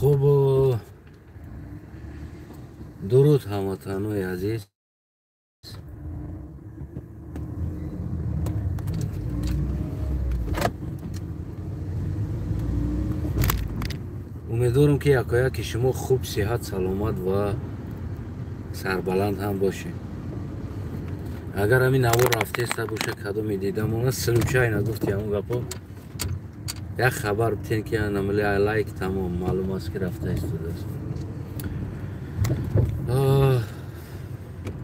Хуб, дуруд ҳамватанои азиз. Умедворам, ки якояки шумо хуб, сиҳат, саломат ва сарбаланд ҳам бошед. Агар ҳамин навор рафтеста боша, кадоме дидамона случайно гуфти ҳамон гапо, як хабар битен, ки лайк, тамом, маълум аст, ки рафта истодааст.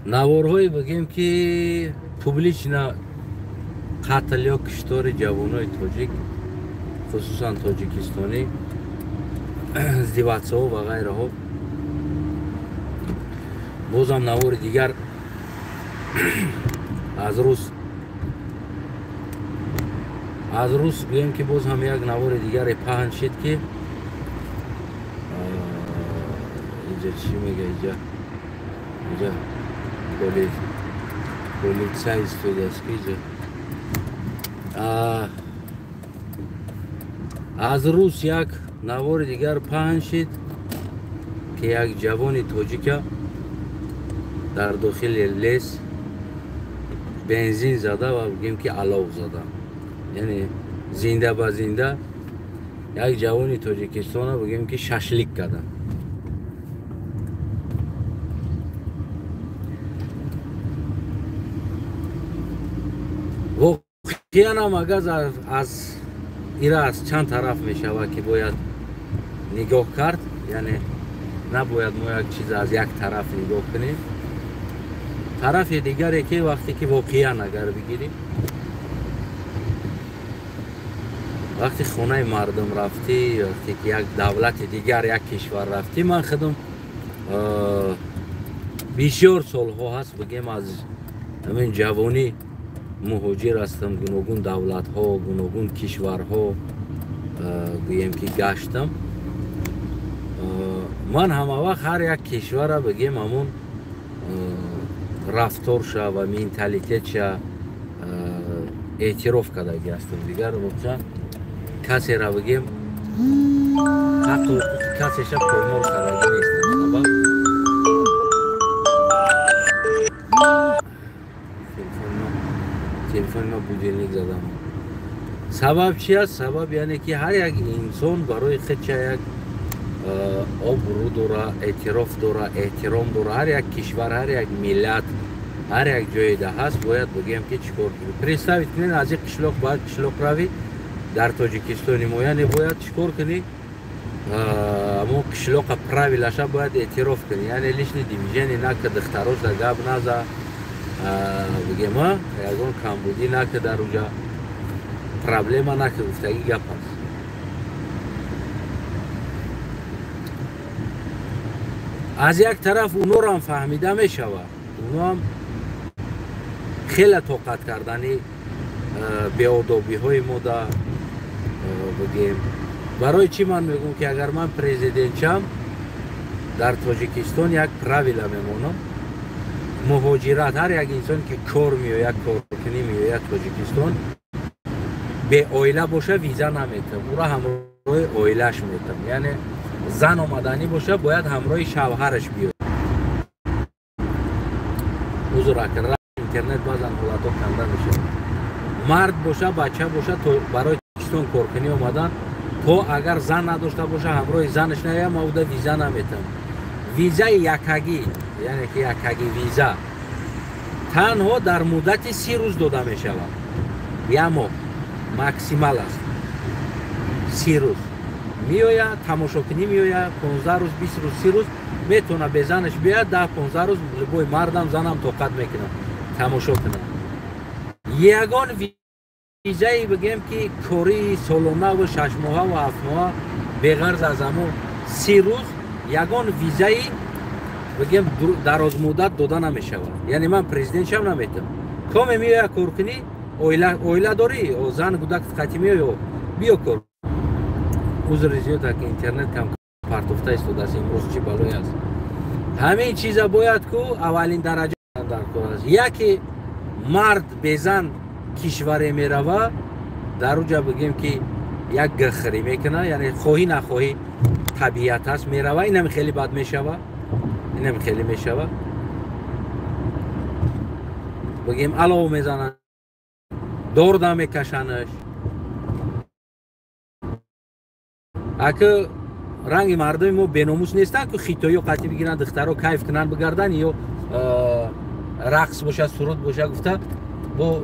Наворҳое бигем, ки публично қатл ё киштори ҷавонои тоҷик, хусусан тоҷикистонӣ, издевательство ва ғайраҳо. Бозам навори дигар аз рӯз гӯем, ки боз ҳам як навори дигаре паҳн шид, ки иҷа чӣ мега, иҷа полиция истодааст, ки иҷа аз рӯз як навори дигар паҳн шид, ки як ҷавони тоҷика дар дохили лес бензин зада ва бигем, ки алов зада, яъне зинда ба зинда як ҷавони Тоҷикистона бигем, ки шашлик карданд. Воқеан ҳам агар аз ира аз чанд тараф мешавад, ки бояд нигоҳ кард, яъне набояд мо як чиз аз як тараф нигоҳ кунем. Тарафи дигаре, ки вақте ки воқеан агар бигирем, вақти хонаи мардум рафтӣ, вақте ки як давлати дигар, як кишвар рафтӣ, ман худам бисёр солҳо ҳаст, бигем, аз ҳамин ҷавонӣ муҳоҷир ҳастам, гуногун давлатҳо, гуногун кишварҳо гӯем, ки гаштам. Ман ҳама вақт ҳар як кишвара, бигем, ҳамон рафторша ва менталитетша эътироф кардаги ҳастам. Дигар воқеан касера, бигем, ҳаққу ҳуқуқи касеша поймол кардаги нестам. Сабаб, телефони ма будильник задам. Сабаб чи аст? Сабаб, яъне ки ҳар як инсон барои худша як обрӯ дора, эътироф дора, эҳтиром дора. Ҳар як кишвар, ҳар як миллат, ҳар як ҷоеда ҳаст, бояд, бигем, ки чӣ кор кунӣ. Представить кунед, аз ин қишлоқ бояд қишлоқ равӣ дар Тоҷикистони мо, яъне бояд чӣ кор кунӣ? Ҳамон қишлоқа правилаша бояд эътироф кунӣ, яъне лишний движение нака, духтароша гап наза, бигем, ягон камбудӣ нака, дар уҷа проблема нака, гуфтагӣ гап аст. Аз як тараф унорам фаҳмида мешавад, уноам хеле тоқат кардани беодобиҳои мо да, бигем. Барои чӣ ман мегӯм, ки агар ман президент шам, дар Тоҷикистон як правила мемонам? Муҳоҷират, ҳар як инсон, ки кор меояд, коркунӣ меояд Тоҷикистон, беоила боша, виза наметам, ӯро ҳамроҳи оилаш метам. Яъне зан омаданӣ боша, бояд ҳамроҳи шавҳараш биёяд. Узр, интернет баъзан ҳолатҳо канда мешавад. Мард боша, бача боша, барои Тоҷикистон коркунӣ омадан, то агар зан надошта боша, ҳамроҳи занаш наояд, ма уда виза наметам. Визаи якагӣ, яъне ки якагӣ виза танҳо дар муддати 30 рӯз дода мешавад, як моҳ максимал аст. 30 рӯз меояд, тамошокунӣ меояд, 15 рӯз, 20 рӯз, 30 рӯз метавона безанаш биёяд, 10-15 рӯз любой мардам, занам тоқат мекунад, тамошо кунад. Ягон визаи, бигем, ки кории солонаву 6 моҳаву 7 моҳа, беғарз аз ҳамон 30 рӯз, ягон визаи, бигем, дарозмуддат дода намешавад. Яъне ман президент шам, наметавам. Коме меоя коркунӣ, оила дорӣ, зан, кӯдак қати меоё, биё кор. Узри зиёд, ки интернет кам партофта истодааст имрӯз, чӣ балое аст. Ҳамин чиза бояд ку аввалин дараҷа дар кор аст. Яке мард безан кишваре мерава, дар уҷа, бигем, ки як гахрӣ мекунад, яъне хоҳӣ нахоҳӣ Табиат аст, мерава, инам хеле бад мешава, инам хеле мешава. Бигем алов мезананд, дорда мекашанаш. Аки ранги мардуми мо беномус нестанд, ки хитоиё қатъи бигиранд, духтаро кайф кунанд, бигарданд, ё рақс боша, суруд боша гуфта бо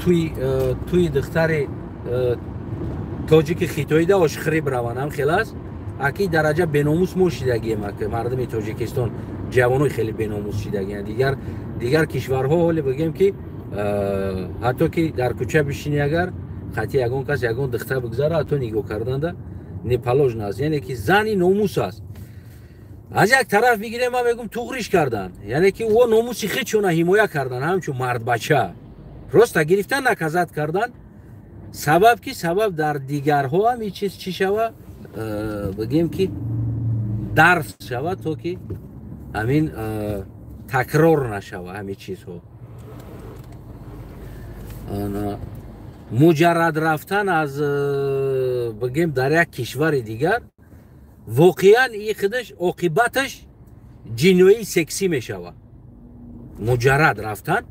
туи духтари тоҷики хитоида ошхирӣ бираванд. Ҳам хел аст. Аки дараҷа беномус мо шидагием, аки мардуми Тоҷикистон ҷавонои хеле беномус шидагианд. Дигар кишварҳо ҳоле бигем ки ҳатто ки дар кӯча бишинӣ, агар қатъи ягон кас ягон духтар бигзара, ҳатто нигоҳ карданда не положено аст. Яъне ки зани номус аст. Аз як тараф бигирем, ман мегӯм туғриш кардан, яъне ки ӯ номуси худшона ҳимоя кардан, ҳамчун мардбача просто гирифтан, наказат кардан. Сабаб ки сабаб дар дигарҳо ҳам ин чиз чӣ шава, бигем ки дарс шава, то ки ҳамин такрор нашава ҳамин чизҳо. Муҷаррад рафтан аз бигем дар як кишвари дигар воқеан и худаш оқибаташ ҷиноии сексӣ мешавад. Муҷаррад рафтан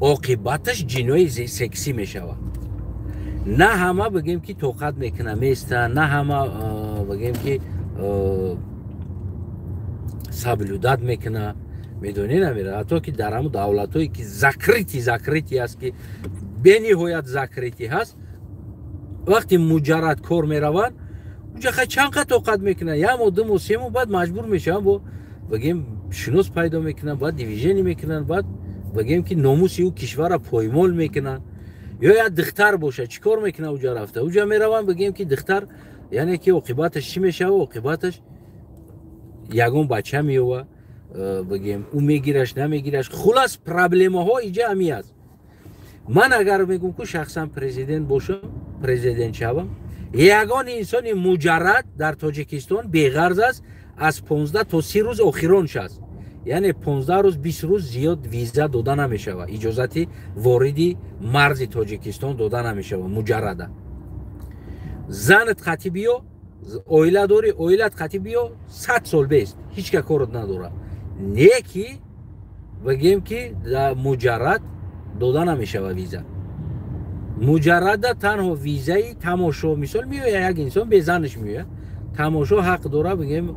оқибаташ ҷиноии сексӣ мешавад. На ҳама бигем ки тоқат мекуна места, на ҳама бигем ки соблюдать мекуна, медонӣ намера. Ҳатто ки дар ҳамун давлатҳое ки закрытый аст, ки бениҳоят закрытый ҳаст, вақти муҷаррад кор мераванд, унҷа хай чанд қа тоқат мекунанд, як моҳ, 2 моҳ, 3 моҳ, баъд маҷбур мешаванд, бо бигем шинос пайдо мекунанд, баъд движение мекунанд, баъд бигем ки номуси ӯ кишварра поймол мекунанд. Ё як духтар боша, чӣ кор мекунад уҷа рафта? Уҷа мераванд, бигем ки духтар, яъне ки оқибаташ чӣ мешава? Оқибаташ ягон бача меёва, бигем ӯ мегираш, намегираш, хулас проблемаҳо иҷа ҳами аст. Ман агар мегӯм ку шахсан президент бошам, президент шавам, ягон инсони муҷаррад дар Тоҷикистон беғарз аст аз 15 то 30 рӯз охиронш аст. Яъне 15 рӯз, 20 рӯз зиёд виза дода намешавад, иҷозати вориди марзи Тоҷикистон дода намешавад муҷаррада. Занат қатъи биё, оила дорӣ, оилат қатъи биё, 100 сол бест, ҳеҷ ка корот надорад. Не ки бигем ки муҷаррад дода намешавад виза. Муҷаррада танҳо визаи тамошо, мисол меояд як инсон безанаш меояд, тамошо ҳақ дора, бигем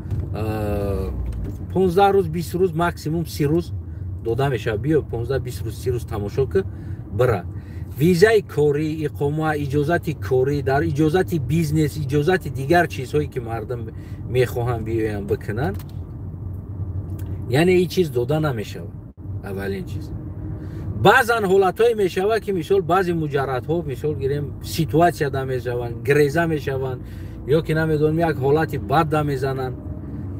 15 рӯз, 20 рӯз, максимум 30 рӯз дода мешавад. Биё 15, 20 рӯз, 30 рӯз тамошо ки бира. Визаи корӣ, иқома, иҷозати корӣ, дар иҷозати бизнес, иҷозати дигар чизҳое ки мардум мехоҳанд биёянд бикунанд, яъне ин чиз дода намешавад. Аввалин чиз. Баъзан ҳолатҳое мешавад ки мисол баъзе муҷаррадҳо, мисол гирем, ситуатсия да мешаванд, греза мешаванд, ё ки намедонам як ҳолати бад да мезананд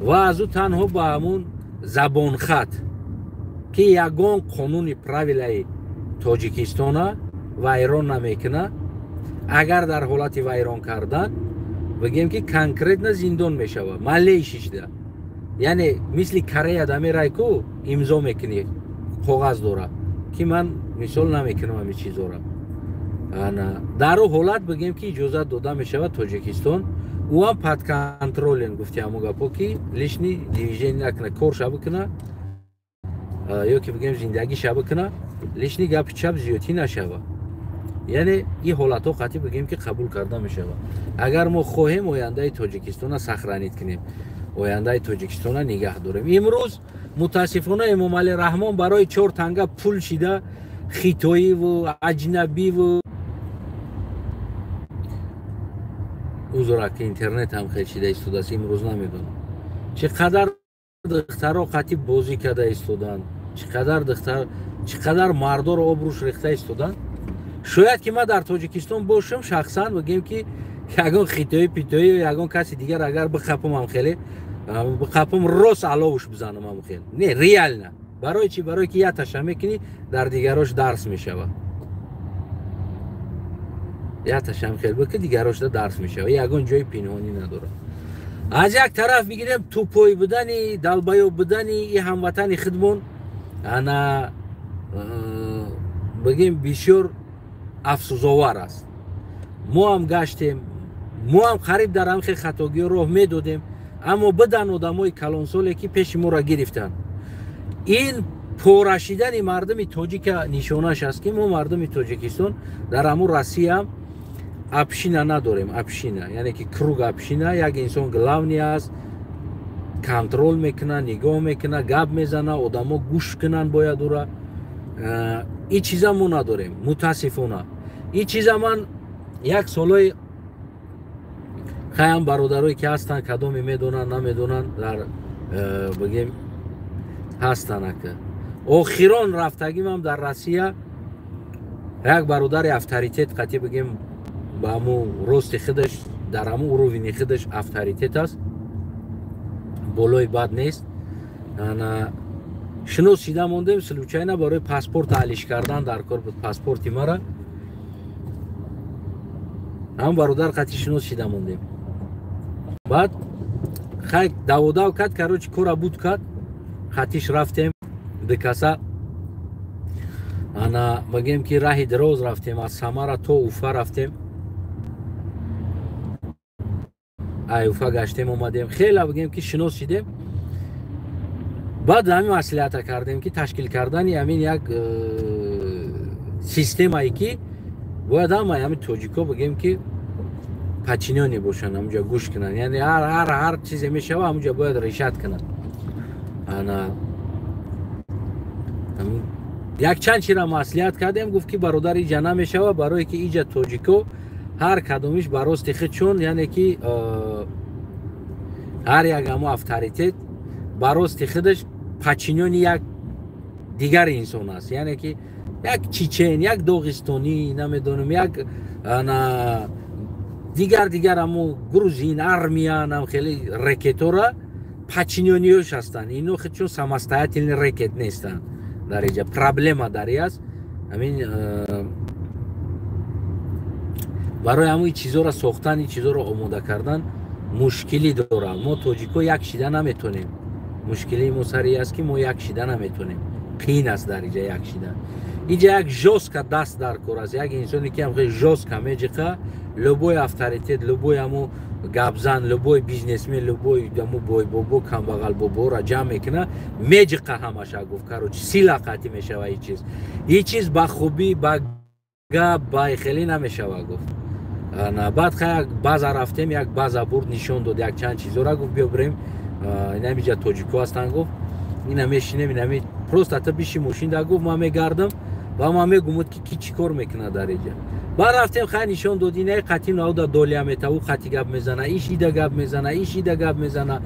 ва аз ӯ танҳо ба ҳамун забонхат ки ягон қонуни правилаи Тоҷикистона вайрон намекунад, агар дар ҳолати вайрон кардан бигем ки конкретно зиндон мешавад, малейшишда. Яъне мисли Корея да мерай ку имзо мекунӣ, коғаз дора ки ман мисол намекунам ҳамин чизора. Дар ӯ ҳолат бигем ки иҷозат дода мешавад Тоҷикистон, ӯ ҳам под контролем, гуфти ҳамон гапо ки лишний движение накуна, корша бикуна ё ки бигем зиндагиша бикуна, лишний гапи чап зиёдтӣ нашава. Яъне ин ҳолатҳо қатъи бигем ки қабул карда мешавад. Агар мо хоҳем ояндаи Тоҷикистона сохранить кунем, ояндаи Тоҷикистона нигаҳ дорем. Имрӯз мутаассифона Эмомалӣ Раҳмон барои 4 танга пул шида хитоиву аҷнабиву узра ки интернет ҳам хел шида истодааст, имрӯз намедонам чӣ қадар духтаро қатъи бозӣ карда истоданд, чӣ қадар духтар, чӣ қадар мардоро обрӯш рехта истоданд. Шояд ки ман дар Тоҷикистон бошам, шахсан бигем ки ягон хитоӣ питоӣ ё ягон каси дигар агар биқапам, ҳам хеле биқапам, рост аловуш бизанам ҳам хел. Не, реально. Барои чӣ? Барои ки як таша мекунӣ, дар дигарош дарс мешавад. Як ташам хел бикӣ, дигарошда дарс мешавад. Ягон ҷои пинҳонӣ надорад. Аз як тараф бигирем, тупой будани, далбаёб будани и ҳамватани худмон ана бигем бисёр афсӯзовар аст. Мо ҳам гаштем, мо ҳам қариб дар ҳамхел хатогиҳо роҳ медодем. Аммо бидан одамои калонсоле, ки пеши моро гирифтанд. Ин порашидани мардуми тоҷика нишонаш аст, ки мо мардуми Тоҷикистон дар ҳамун Россия община надорем. Община, яъне ки круг община, як инсон главный аст, контроль мекуна, нигоҳ мекуна, гап мезана, одамо гӯш кунанд бояд ура. Ин чиза мо надорем, мутаассифона. Ин чиза ман як солҳои хаям, бародарое ки ҳастанд, кадоме медонанд, намедонанд, дар бигем ҳастанд. Ака, охирон рафтагимам дар Россия як бародари авторитет қатӣ, бигем, ба ҳаму рости худаш, дар ҳаму уровень и худаш авторитет аст, болои бад нест. Ана шинос шида мондем случайно, барои паспорт алиш кардан дар кор буд паспорти мара. Ҳам бародар қатӣ шинос шида мондем. Баъд хай даводав кард, короче, кора буд кард, хатиш рафтем дикаса. Ана бигем, ки раҳи дароз рафтем, аз Самара то Уфа рафтем, ай Уфа гаштем, омадем. Хеле, бигем, ки шинос шидем. Баъд ҳамин маслиҳата кардем, ки ташкил кардани ҳамин як системае, ки бояд ҳамаи ҳамин тоҷико, бигем, ки подчинённый бошанд, ҳамунҷа гӯш кунанд, яъне ҳар чизе мешава, ҳамунҷа бояд решать кунанд. Ана якчанд чира маслиҳат кардем. Гуфт, ки бародар, иҷа намешава, барое ки иҷа тоҷико ҳар кадомиш ба рости худ чун, яъне ки ҳар як ҳамо авторитет ба рости худаш подчинённый як дигар инсон аст, яъне ки як чечен, як доғистонӣ, намедонам, як ана дигар ҳамо грузин, армян, хеле рэкетора подчинённый ёш ҳастанд. Ино чун самостоятельный рэкет нестанд. Дар иҷа проблема дар аст. Ҳамин барои ҳамин чизоро сохтан, ин чизоро омода кардан мушкилӣ дорад. Мо тоҷико як шида наметонем. Мушкилии мо сари аст, ки мо як шида наметонем. Қиин аст дар иҷа як шида. Иҷа як жёстко даст дар кор аст, як инсоне, ки ҳам хеле жёстко меҷиқа любой авторитет, любой ҳамо гапзан, любой бизнесмен, любой ҳамо бойбобо, камбағал боборо ҷамъ мекуна, меҷиқа ҳамаша. Гуфт, короче, сила қатъӣ мешава. Ин чиз ба хубӣ, ба гап, ба хеле намешава, гуфт. Баъд як база рафтем, як база бурд, нишон дод якчанд чизора. Гуфт, биё бирем, инамиҷа тоҷико ҳастанд, гуфт, ина мешинем, инами просто та биши мошин да, гуфт, ман мегардам ва ман мегумуд, ки ки чӣ кор мекунад дар иҷа. Баъд рафтем, хай нишон дод, инаи қатӣ науда доля мета, ӯ қатӣ гап мезана, иш ида гап мезана, иш ида гап мезана,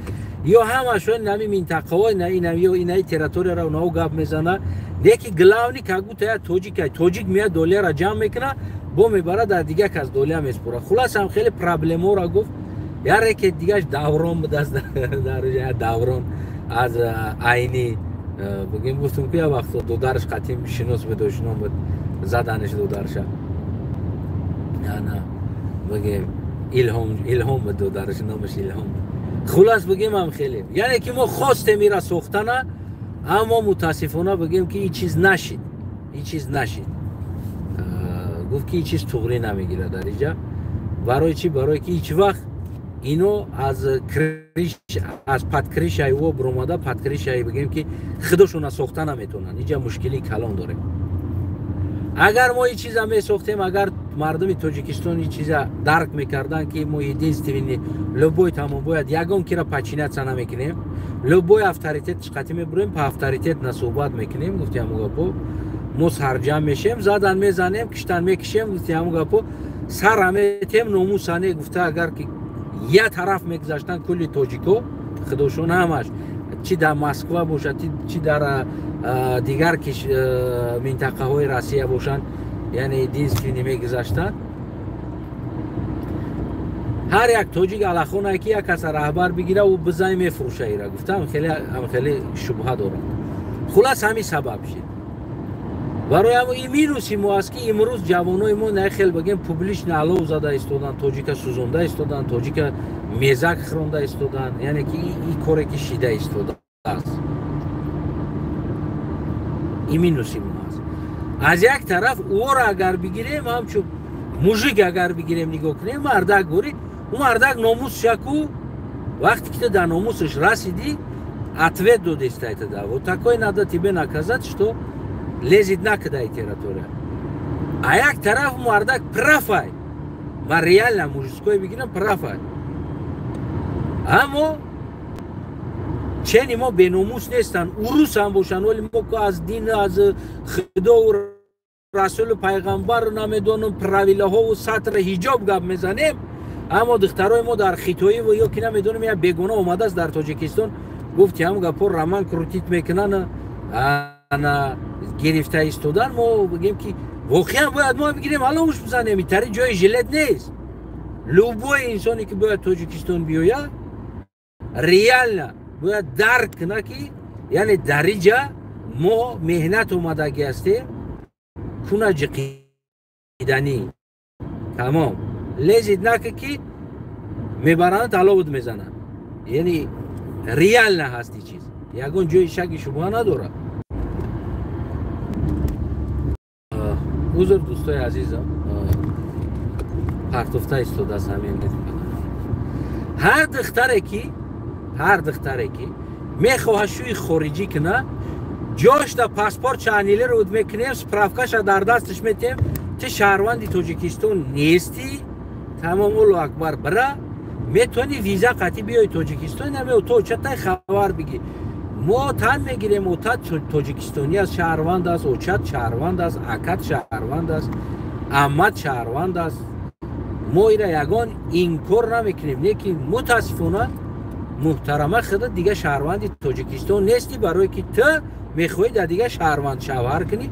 ё ҳамашон нами минтақаҳо, ё инаи территорияро нау гап мезана. Леки главный как будто я тоҷик, тоҷик меяд, доляро ҷамъ мекуна, бо мебара, дар дигар кас доля меспора. Хулас, ҳам хеле проблемаро гуфт. Я рэкет дигаш Даврон будаст дар Даврон аз Айни, бигем, гуфтум, ки як вақт додараш қатим шинос буд, ошно буд, заданиш додарша. Ана бигем, Илҳом, Илҳом буд додараш, номаш Илҳом. Хулас, бигем, ҳам хеле, яъне ки мо хостем ира сохтана, аммо мутаассифона, бигем, ки ин чиз нашид, ин чиз нашид. Гуфт, ки ин чиз туғрӣ намегирад дар иҷа. Барои чӣ? Барое ки ҳеҷ вақт ино аз крыш, аз под крышаи ӯ биромада, под крышаи, бигем, ки худошона сохта наметавонанд. Иҷа мушкилии калон дорем. Агар мо ин чиза месохтем, агар мардуми Тоҷикистон ин чиза дарк мекарданд, ки мо единственный, любой тамом бояд, ягон кира подчиняться намекунем, любой авторитет чиқатӣ мебурем, по авторитет на суҳбат мекунем, гуфти ҳамун гапо, мо сарҷам мешем, задан мезанем, киштан мекишем, гуфти ҳамун гапо, сара метем, номусане, гуфта. Агар ки як тараф мегузаштанд кулли тоҷико, худошон ҳамаш, чи дар Москва бошад, чи дар дигар минтақаҳои Россия бошанд, яъне единственный мегузаштанд. Ҳар як тоҷик алахонае, ки як каса раҳбар бигира, ӯ бизай мефурӯша ира, гуфтам, хеле шубҳа дорад. Хулас, ҳамин сабаб шид. Барои ҳамо ин минуси мо аст, ки имрӯз ҷавонои мо на хел, бигем, публично алов зада истоданд, тоҷика сӯзонда истоданд, тоҷика мезак хӯронда истоданд, яъне ки ин коре, ки шида истодааст, ин минуси мо аст. Аз як тараф ӯро агар бигирем, ҳамчун мужик агар бигирем, нигоҳ кунем, мардак гӯри, ӯ мардак номус шаку. Вақте ки ту дар номусаш расидӣ, ответ додестай тада. Вот такой надо тебе наказать, что лезет накидай территория. А як тараф мардак прав ай. Ма реально мужской бигирам, прав ай. Аммо чени мо беномус нестанд, урус ҳам бошанд, вале мо аз дин, аз худову расулу пайғамбару намедонам правилаҳову сатра ҳиҷоб гап мезанем, аммо духтарои мо дар хитоиву ё ки намедонам як бегона омадааст дар Тоҷикистон, гуфти ҳам гапо роман крутить мекунанд, ана гирифта истодан. Мо бигем ки воқеан бояд мо бигирем, аловуш бизанем, итари ҷои жилет нест. Любой инсоне ки бояд Тоҷикистон биёяд, реально бояд дарк кунад, ки яъне дар иҷа мо меҳнат омадагӣ ҳастем, куна ҷиқиданӣ тамом. Лезить нака, ки мебаранд, аловуд мезананд. Яъне реально ҳасти чиз, ягон ҷои шаки шубҳа надорад. Узр, дӯстои азизам, партофта истодааст ҳамин. Ҳар духтаре ки мехоҳад шӯи хориҷӣ кунад, ҷошда паспортша аннулировать мекунем, справкаша дар дасташ метиҳем, ту шаҳрванди Тоҷикистон нестӣ, тамом, Аллоҳу акбар, бира, метавонӣ виза қатъӣ биёи Тоҷикистон, наме то очатай хабар бигӣ. Мо тан мегирем, отат тоҷикистонӣ аст, шаҳрванд аст, очат шаҳрванд аст, акат шаҳрванд аст, аммат шаҳрванд аст. Мо ира ягон инкор намекунем, лекин мутаассифона муҳтарама худат дига шаҳрванди Тоҷикистон нестӣ, барое ки ту мехоҳӣ дар дига шаҳрванд шавҳар кунӣ.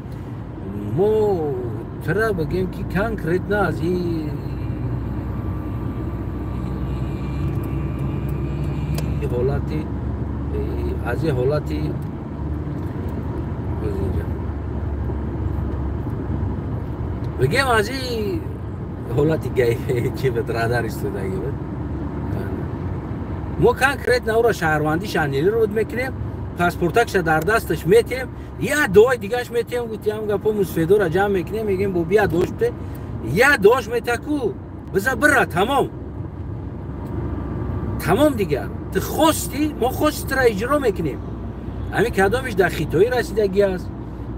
Мо тура бигем ки конкретно аз ин ҳолати аз ин ҳолати бигем, аз ин ҳолати чи буд, радар истодагӣ буд. Мо конкретно ӯро шаҳрвандиша аннулировать мекунем, паспортакша дар дасташ метиҳем, як дуои дигаш метиҳем, гуфтиам гапо мусфедора ҷамъ мекунем, мегем бо бия дош бите, як дош метаку биза бира, тамом, тамом дигар. Ту хости, мо хости тура иҷро мекунем. Ҳамин кадомиш дар хитоӣ расидагӣ аст,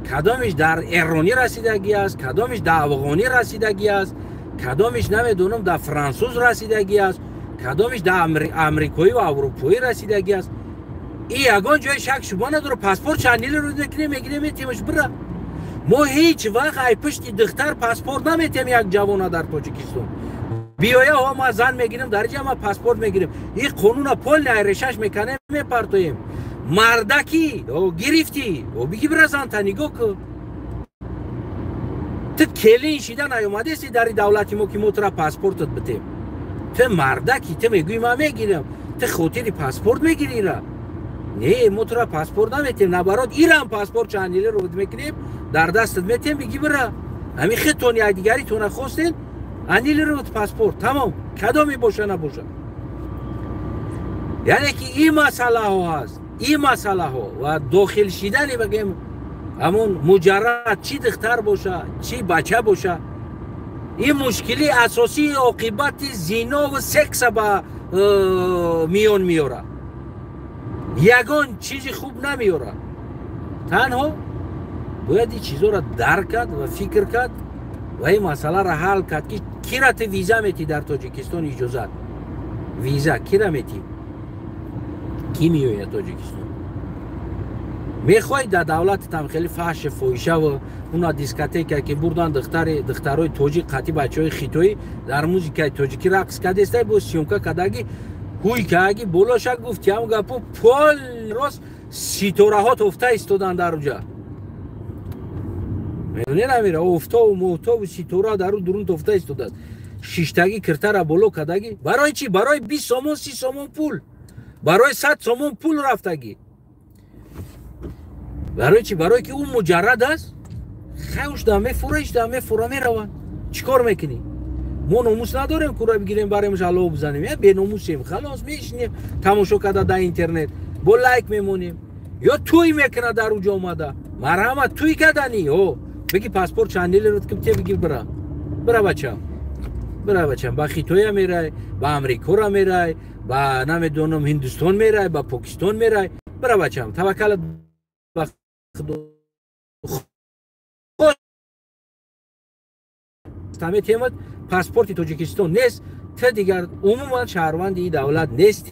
кадомиш дар эронӣ расидагӣ аст, кадомиш дар афғонӣ расидагӣ аст, кадомиш намедонам дар франсуз расидагӣ аст, кадомиш дар амрикоӣ ва аврупоӣ расидагӣ аст. И ягон ҷои шак шубҳа надорад, паспорт аннулировать мекунем, мегирем, метиҳемаш, бира. Мо ҳеҷ вақт ай пушти духтар паспорт наметиҳем як ҷавона дар Тоҷикистон. Биёя, ҳо, ма зан мегирем, дар иҷа ма паспорт мегирем. Ин қонуна полный айрешаш мекунем, мепартоем. Мардаки гирифтӣ, биги бира занта нигоҳ кун. Ту келин шида наёмадести дар давлати мо, ки мо тура паспортат битем. Ту мардаки, ту мегӯӣ ман мегирам, ту хотири паспорт мегирӣ ира. Не, мо тура паспорт наметем, наоборот, ирам паспорт аннулировать мекунем, дар дастат метем, биги бира. Ҳамин худтон якдигаритона хостед, аннулировать паспорт, тамом, кадоме боша набоша. Яъне ки ин масъалаҳо ҳаст, ин масъалаҳо ва дохил шидани бигем ҳамон муҷаррад, чӣ духтар боша, чӣ бача боша, ин мушкили асосии оқибати зинову секса ба миён меорад, ягон чизи хуб намеорад. Танҳо бояд ин чизоро дарк кард ва фикр кард ва ин масъаларо ҳал кард, ки кира ту виза метӣ дар Тоҷикистон, иҷозат виза кира метӣ, ки меояд Тоҷикистон? Мехоҳӣ дар давлататам хеле фаҳши фоҳишаву уна дискотека ки бурдан духтарои тоҷик қатъи бачаҳои хитоӣ дар музикаи тоҷикӣ рақс кардестай, бо съёмка кардаги, ҳуй кааги болоша гуфти ҳам гапо пол рост ситораҳо тофта истоданд дар уҷа. Медонед амира, офтобу моҳтобу ситора дар у дурун тофта истодааст. Шиштагӣ киртара боло кардагӣ. Барои чӣ? Барои 20 сомон, 30 сомон пул, барои 100 сомон пул рафтагӣ. Барои чӣ? Барое ки ӯ муҷаррад аст, хавш да мефура, иш да мефура, меравад. Чӣ кор мекунӣ? Мо номус надорем, кура бигирем, баремш алло бизанем. Я беномусем, халос, мешинем тамошо карда дар интернет, бо лайк мемонем. Ё тӯй мекунад дар уҷо омада, марҳамат, тӯй кардани, о биги паспорт аннулировать кун, те биги бира, бира бачам, бира бачам, ба Хитоя мерай, ба Амрикора мерай, Ба намедонам Ҳиндустон мерай, ба Покистон мерай. Бира бачам, таваккалат ба Худо. Таметемат паспорти Тоҷикистон нест, ту дигар умуман шаҳрванди ин давлат нестӣ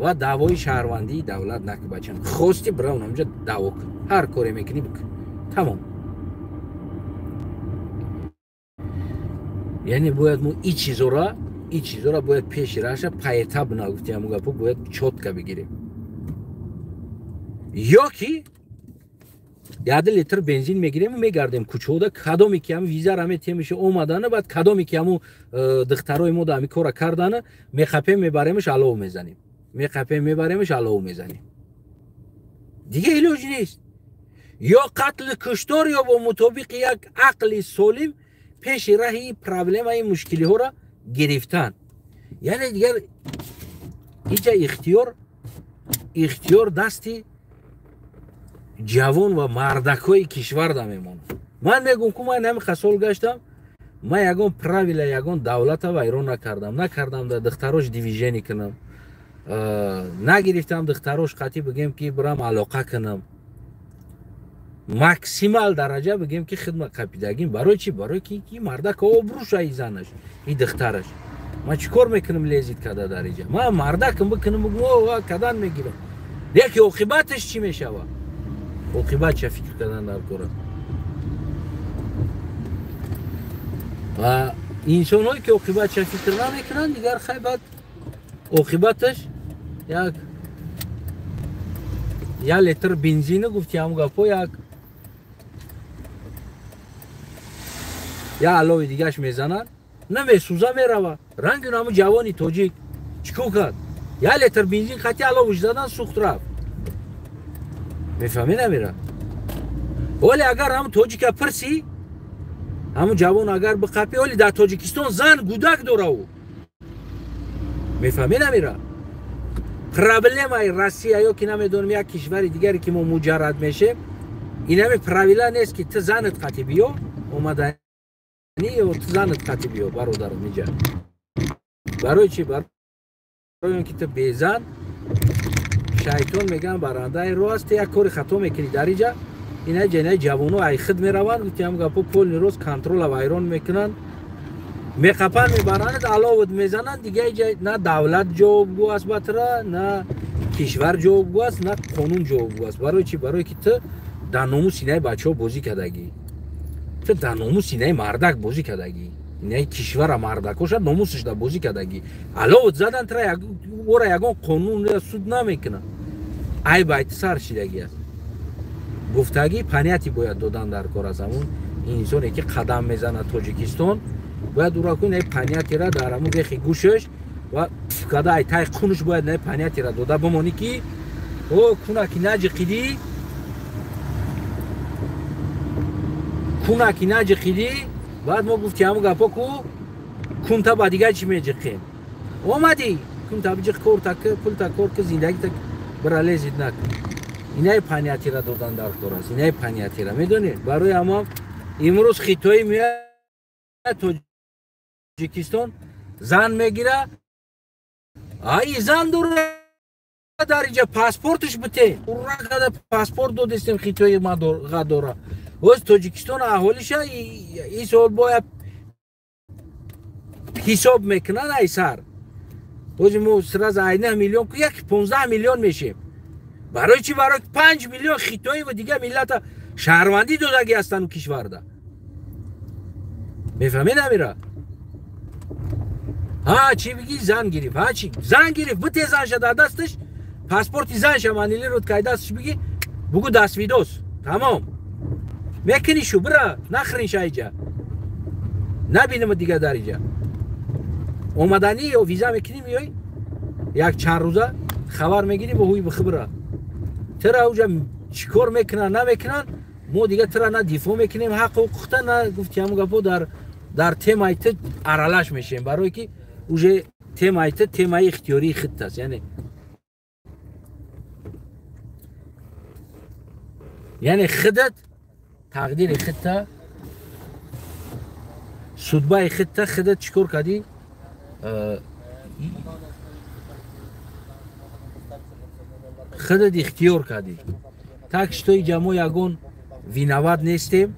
ва даъвои шаҳрвандии давлат накун бачам. Хости бира онамҷа даъво кун. Ҳар коре мекунӣ бикун. Тамом. Яъне бояд мо и чизора бояд пеши раша поэтапно гуфти ҳамун гапо бояд чётко бигирем. Ё ки 1 литр бензин мегирем ва мегардем кӯчода, кадоме ки ҳам визара метемиша омадана, баъд кадоме ки ҳамун духтарои мо да ҳами кора кардана, меқапем мебаремаш алов мезанем. Меқапем мебаремаш алов мезанем. Дига илоҷ нест. Ё қатли куштор, ё бо мутобиқи як ақли солим пеши раҳи проблемаи мушкилиҳоро гирифтан. Яъне дигар иҷа ихтиёр дасти ҷавон ва мардакҳои кишвар да мемонад. Ман мегӯм ку ман ҳамин қасол гаштам, ман ягон правила ягон давлата вайрон накардам, накардам да духтарош движение кунам, нагирифтам духтарош қатъи бигем ки бирам алоқа кунам. Максимал дараҷа бигем ки хидмат қапидагим. Барои чӣ? Барои ки мардак обрӯша и занаш, и духтараш. Ман чӣ кор мекунам лезит када дар иҷа? Ман мардакам бикунам, бигӯм кадан мегирам. Леки оқибаташ чӣ мешавад? Оқибат ча фикр кардан дар кор аст. Ва инсонҳое ки оқибат ча фикр намекунанд, дигар хай баъд оқибаташ як литр бензина гуфти ҳамун гапо, як алови дигаш мезанад, намесӯза мерава. Ранги ҳамун ҷавони тоҷик чӣ кор кард? 1 литр бензин қатъи аловш задан сӯхт рафт. Мефаҳмӣ намера? Оле агар ҳамун тоҷика пирсӣ, ҳамун ҷавон агар биқапӣ, оле дар Тоҷикистон зан гудак дора ӯ. Мефаҳмӣ намера? Проблемаи Россия ё ки намедонам як кишвари дигаре ки мо муҷаррад мешем, инами правила нест ки ту занат қатъи биё омаданӣ ё ту занат қатъи биё, бародарам иҷа. Барои чӣ? Барои он ки ту безан шайтон мегӯян барандаи роҳ аст, ту як кори хато мекунӣ дар иҷа, ина ҷанаи ҷавоно ай худ мераванд, гуфти ҳам гапо полни рост контрола вайрон мекунанд, меқапанд, мебаранд, аловат мезананд. Дига иҷа на давлат ҷавобгӯ аст ба тура, на кишвар ҷавобгӯ аст, на қонун ҷавобгӯ аст. Барои чӣ? Барое ки ту дар номуси инаи бачаҳо бозӣ кардагӣ, ту дар номуси инаи мардак бозӣ кардагӣ, инаи кишвара мардакоша номусашда бозӣ кардагӣ. Аловат задан тура ора ягон қонун суд намекунад. Айб айти сар шидагӣ аст. Гуфтагӣ панияти бояд додан дар кор аст. Ҳамун инсоне ки қадам мезанад Тоҷикистон бояд ура кун ай паниятира дар ҳамун рехи гӯшаш ва када ай тай қунуш бояд най паниятира дода бимонӣ ки о кунаки наҷиқидӣ, кунаки наҷиқидӣ. Баъд мо гуфти ҳамун гапо ку кунта ба дигар чӣ меҷиқем? Омадӣ кунта биҷиқ, корта ки пулта кор ки зиндагита бира лезит накун. Инаи паниятира додан дар кор аст. Инаи паниятира медонед? Барои ҳама имрӯз хитоӣ меояд Тоҷикистон, зан мегира, ай зан дора дар инҷа паспорташ бите. Ура када паспорт додистем хитои ма дора. Оз Тоҷикистон аҳолиша ин сол бояд ҳисоб мекунанд ай сар. Оз мо сразу ай 9 миллион ку як 15 миллион мешем. Барои чӣ? Барои 5 миллион хитоӣ ва дигар миллата шаҳрвандӣ додагӣ ҳастанд кишварда. Мефаҳмед амира? Ҳа чӣ бигӣ? Зан гирифт. Ҳа чӣ? Зан гирифт, бите занша дар дасташ, паспорти занша манили род кай дасташ бигӣ, бугу даствидос. Тамом. Мекунӣ шу, бира, нахрин ша иҷа. Набинем дигар дар иҷа. Омаданӣ ё виза мекунӣ меоӣ? Як чанд рӯза хабар мегирӣ бо ҳуй бихибра. Тира уҷа чӣ кор мекунанд, намекунанд, мо дигар тира на дифоъ мекунем ҳақ ҳуқуқта, на гуфти ҳамун гапо дар темаи ту аралаш мешем, барое ки уже темаи ту темаи ихтиёрии худт аст. Яъне худат тақдири худта, судбаи худта худат чӣ кор кардӣ? Худат ихтиёр кардӣ. Так что иҷа мо ягон виноват нестем.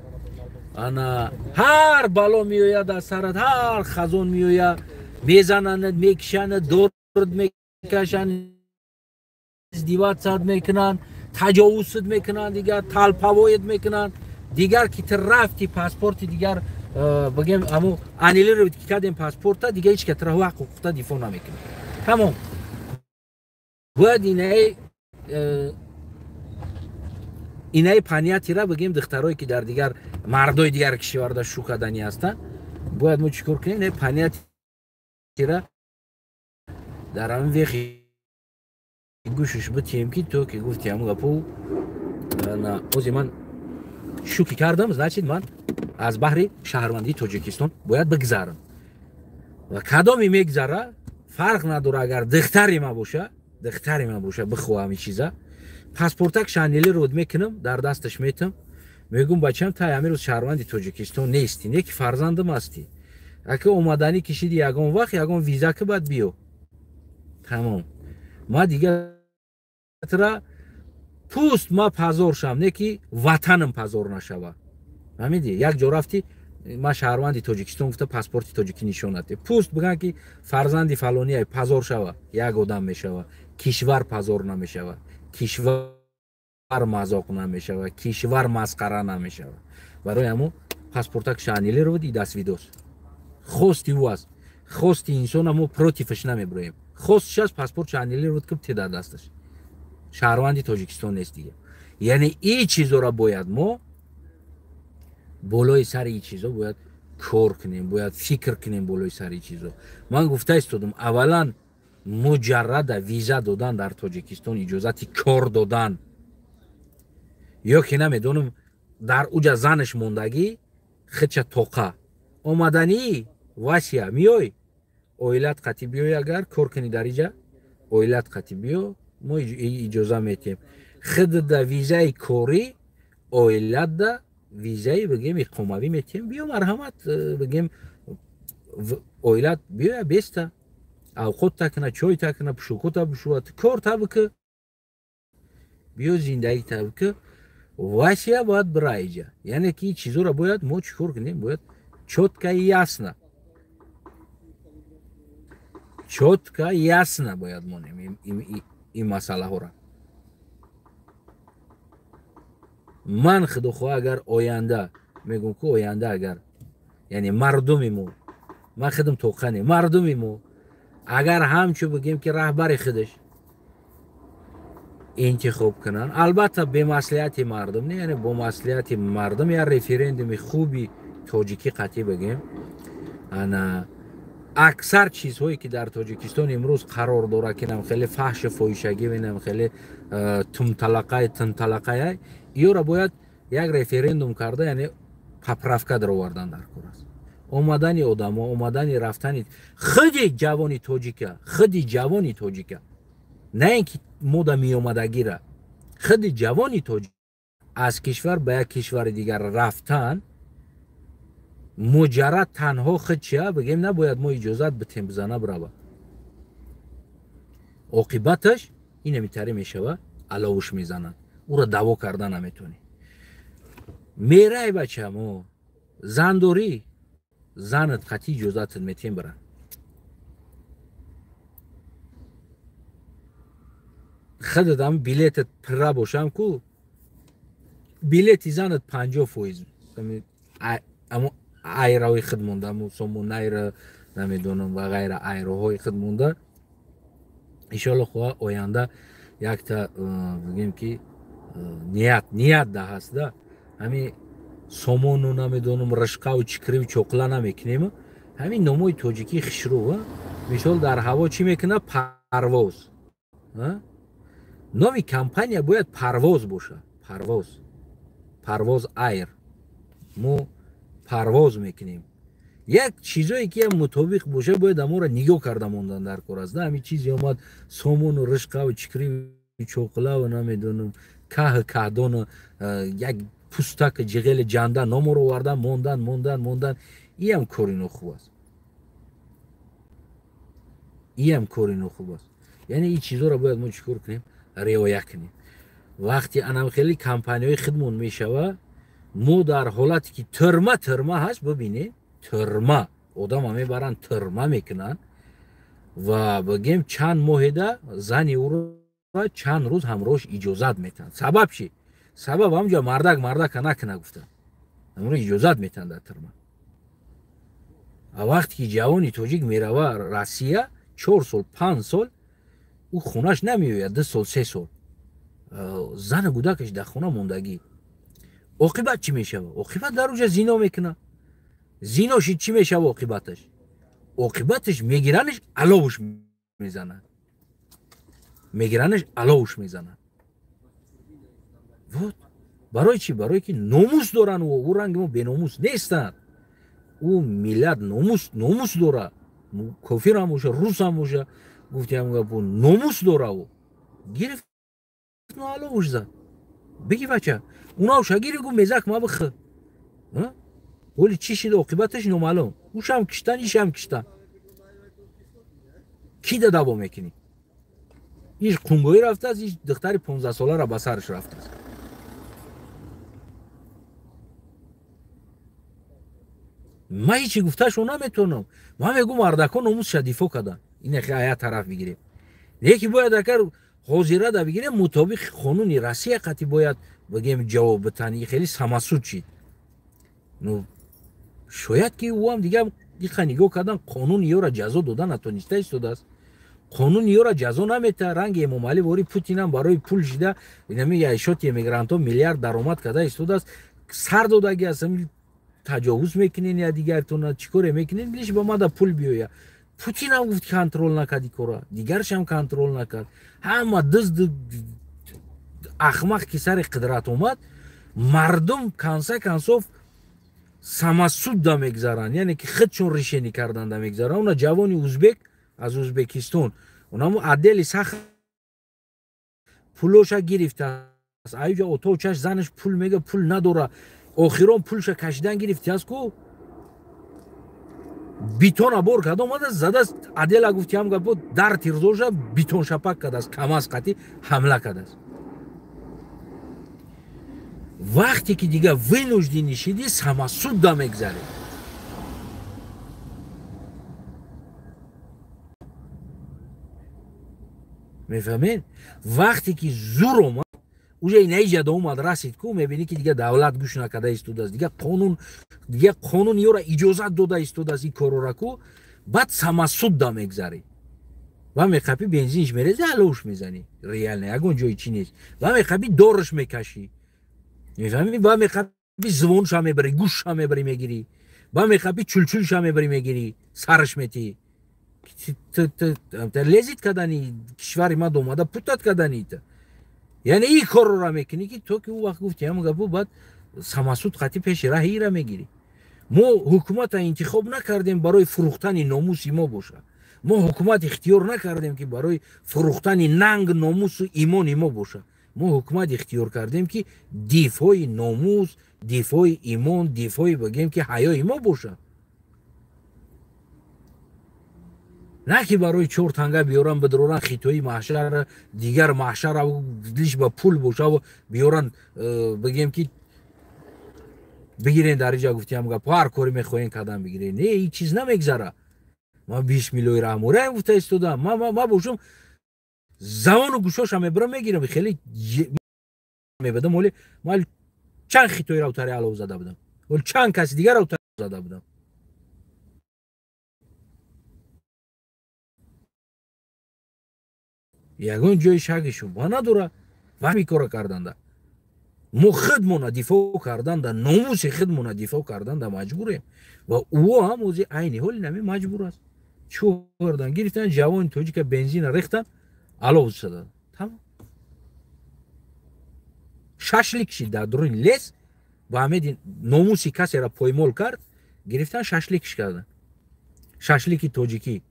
Ана ҳар бало меояд аз сарат, ҳар хазон меояд, мезананд, мекишанд, дорд мекашанд, издеваться мекунанд, таҷовузат мекунанд, дигар талпавоят мекунанд. Дигар ки ту рафти паспорти дигар бигем аммо аннулировать ки кардем паспорта, дигар ҳеч ка тура ҳақ ҳуқуқта дифоъ намекунад. Тамом. Бояд инаи паниятира бигем духтарое ки дар дигар мардои дигар кишварда шу кардани ҳастанд, бояд мо чӣ кор кунем? Инаи паниятира дар ҳамин вехи гӯшаш битием ки то ки гуфти ҳамун гапу ози ман шуки кардам, значит ман аз баҳри шаҳрвандии Тоҷикистон бояд бигзарам. Ва кадоме мегзара фарқ надора, агар духтари ма боша, духтари ма боша бихоҳам ин чиза, паспортак аннулировать мекунам, дар дасташ метам, мегӯм бачам та ҳамин рӯз шаҳрванди Тоҷикистон нестӣ, не ки фарзандам ҳастӣ. Ака омаданӣ кишиди ягон вақт ягон виза ки баъд биё. Тамом. Ма дигар тра пуст ма пазор шам, не ки ватанам пазор нашава. Фаҳмидӣ? Як ҷо рафтӣ, ма шаҳрванди Тоҷикистон гуфта паспорти тоҷикӣ нишон надиҳ. Пуст биган ки фарзанди фалония пазор шава, як одам мешава, кишвар пазор намешава, кишвар мазоқ намешава, кишвар масқара намешава. Барои ҳамон паспортак аннулировать и дасвидос. Хости ӯ аст, хости инсона мо противаш намеброем. Хостиш аст паспортш аннулировать ки те дар дасташ. Шаҳрванди Тоҷикистон нест дигар. Яъне ин чизоро бояд мо болои сари ин чизо бояд кор кунем, бояд фикр кунем болои сари ин чизо. Ман гуфта истодам, аввалан муҷаррада виза додан дар Тоҷикистон, иҷозати кор додан ё ки намедонам дар уҷа занаш мондагӣ хича тоқа омаданӣ Васия миёй, оилат қатӣ биёй, агар кор кунӣ дар иҷа оилат қатӣ биё, мо иҷоза метиҳем. Худда визаи корӣ, оилатда визаи бигем иқомавӣ метиҳем, биё марҳамат, бигем оилат биёя беста авқот та куна, чой та куна, пушоко та бушувад, кор та бикӣ, биё зиндагӣ та бикӣ. Васия бояд бира иҷа. Яъне ки ин чизоро бояд мо чӣ кор кунем? Бояд чётко и ясно, чётко ясно бояд монем ин масъалаҳоро. Ман худохоҳ агар оянда мегӯм ки оянда агар яъне мардуми мо, ман худам тоқане, мардуми мо агар ҳамчун бигем ки раҳбари худаш интихоб кунанд, албатта бемаслиҳати мардум не, яъне бо маслиҳати мардум я референдуми хуби тоҷикӣ қатъӣ бигем, ана аксар чизҳое ки дар Тоҷикистон имрӯз қарор дорад, ки нам хеле фаҳшу фоҳишагӣ, нам хеле тумталақай тунталақай, иёра бояд як референдум карда, яъне поправка даровардан дар кор аст. Омадани одамо, омадани рафтани худи ҷавони тоҷика, худи ҷавони тоҷика, на ин ки мода меомадагира, худи ҷавони тоҷик аз кишвар ба як кишвари дигар рафтан муҷаррад танҳо худ чия бигем, набояд мо иҷозат битем бизана бирава. Оқибаташ инамитаре мешава, аловуш мезананд, ӯро даво карда наметонӣ. Мерай бачамо, зан дорӣ, занат қатъи иҷозатат метем бира. Худат ам билетат пирра бошам ку, билети занат 50%, амо айраҳои худ монда, амо сомонайра намедонам ва ғайра айроҳои худ монда. Иншоалло хоҳа оянда якта бигем ки ният да ҳаст да, ҳамин сомону намедонам ришқаву чикриву чоқла намекунем, ҳамин номои тоҷикӣ хишрӯ. Мисол дар ҳаво чӣ мекунад? Парвоз. Номи компания бояд парвоз боша, парвоз, парвоз айр. Мо парвоз мекунем. Як чизое ки мутобиқ боша бояд аморо нигоҳ карда мондан дар кор аст. Ҳамин чизе омад сомону ришқаву чикриву чоқлаву намедонам каҳ каҳдону як пустак ҷиғели ҷанда номоро овардан мондан мондан мондан, иам кори нохуб аст, иам кори нохуб аст. Яъне ин чизоро бояд мо чӣ кор кунем? риоя кунем. Вақти анам хеле компанияҳои худмон мешава, мо дар ҳолате ки тюрьма тюрьма ҳаст, бибинед, тюрьма одама мебаранд, тюрьма мекунанд ва бигем чанд моҳеда зани ӯро чанд рӯз ҳамроҳш иҷозат метаҳанд. Сабаб чи? Сабаб ҳамҷо мардак мардака накуна гуфтанд, ҳамро иҷозат метаҳанд дар тюрьма. А вақте ки ҷавони тоҷик мерава Россия, 4 сол 5 сол ӯ хонаш намеояд, 2 сол 3 сол зану кӯдакаш дар хона мондагӣ. Оқибат чӣ мешава? Оқибат дар уҷа зино мекунад. Зино шид чӣ мешава оқибаташ? Оқибаташ мегиранаш аловуш мезанад, мегиранаш аловуш мезанад. Вот барои чӣ? Барое ки номус доранд. Ӯ ранги мо беномус нестанд. Ӯ миллат номус дорад. Кофирам боша, русам боша, гуфтиам гапу номус дора. Ӯ гирифт аловуш зад. Биги бача, унаша гири гу мезак ма бих. Оли чӣ шид оқибаташ номаълум. Ушам киштан, ишам киштан. Ки да даво мекунӣ? Иш қунгоӣ рафтааст, иш духтари 15 солара ба сараш рафтааст. Ман ҳечи гуфташо наметавонам. Ман мегӯм мардакҳо номусша дифоъ карданд. Ин ая тараф бигирем. Лекин бояд агар ҳозира да бигирем, мутобиқи қонуни Россия қатъи бояд бигем ҷавоб битан. Хеле самасуд шид. Ну шояд ки ӯ ҳам дигар диқа нигоҳ кардан, қонуни ёра ҷазо дода натониста истодааст. Қонуни ёра ҷазо намета. Ранги Эмомалӣ вори Путинам барои пул шида инами яшоти эмигрантҳо миллиард даромад карда истодааст. Сар додаги аст, таҷовуз мекунен я дигартона чӣ коре мекунен, лиш ба мада пул биёя. Путинам гуфт контрол накард кора, дигаршам контрол накард. Ҳама дизд ахмақ ки сари қудрат омад, мардум конса консов самосуд да мегзаранд, яъне ки худшон решение кардан да мегзаранд. Уна ҷавони узбек аз Узбекистон, унамо отдели сахт пулоша гирифтааст. Аюҷа оточаш занаш пул мега, пул надора. Охирон пулша кашидан гирифтааст ку битона бор карда омадааст, задааст адела гуфтиам гапо дар тирзоша битон шапак кардааст, камаз қатӣ ҳамла кардааст. Вақте ки дига вынужденӣ шидӣ, самосуд да мегзарӣ. Мефаҳмед? Вақте ки зур омад, уже инаиҷада омад расид ку, мебинӣ ки дига давлат гӯш накарда истодааст, дига қонун ёра иҷозат дода истодааст ин корора ку, баъд самосуд да мегзарӣ. Ва меқапӣ бензинш мерезӣ, аловш мезанӣ. Реально ягон ҷои чӣ нест. Ва меқапӣ дорш мекашӣ. Мефаҳмӣ? Ва меқапӣ звонша мебарӣ, гӯшша мебарӣ мегирӣ. Ва меқапӣ чулчулша мебарӣ мегирӣ, сараш метӣ. Лезит кардани кишвари мад омада путат кардани та. Яъне ин корро мекунӣ ки то ки ӯ вақт гуфти ҳамон гапо, баъд самосуд қатъи пеши раҳи ира мегирӣ. Мо ҳукумата интихоб накардем барои фурӯхтани номуси мо боша. Мо ҳукумат ихтиёр накардем ки барои фурӯхтани нанг, номусу имони мо боша. Мо ҳукумат ихтиёр кардем ки дифои номус, дифои имон, дифои бигем ки ҳаёи мо боша. На ки барои 4 танга биёран бидоран хитои маҳшар, дигар маҳшар лиш ба пул боша биёран бигем ки бигирен дар иҷа гуфтиам гап ҳар коре мехоҳен кардан бигирен. Не, ин чиз намегзара. Ман бисмиллоҳи раҳмони раҳим гуфта истодам. Ма бошам завону гӯшоша мебарам мегирам. Хеле мебадам. Оли ман чанд хитоиро тари алов зада будам, оли чанд каси дигарро тари зада будам. Ягон ҷои шаки шубҳа надора. Вақти кора карданда мо худмона дифоъ карданда, номуси худмона дифоъ карданда маҷбурем. Ва ӯ ҳам ози айни ҳоли нами маҷбур аст. Чӣ кардан? Гирифтан ҷавони тоҷика бензина рехтан, алов задан. Тамом. Шашлик шид дар дуруни лес, ба ҳамеди номуси касеро поймол кард, гирифтан шашликш кардан. Шашлики тоҷикӣ.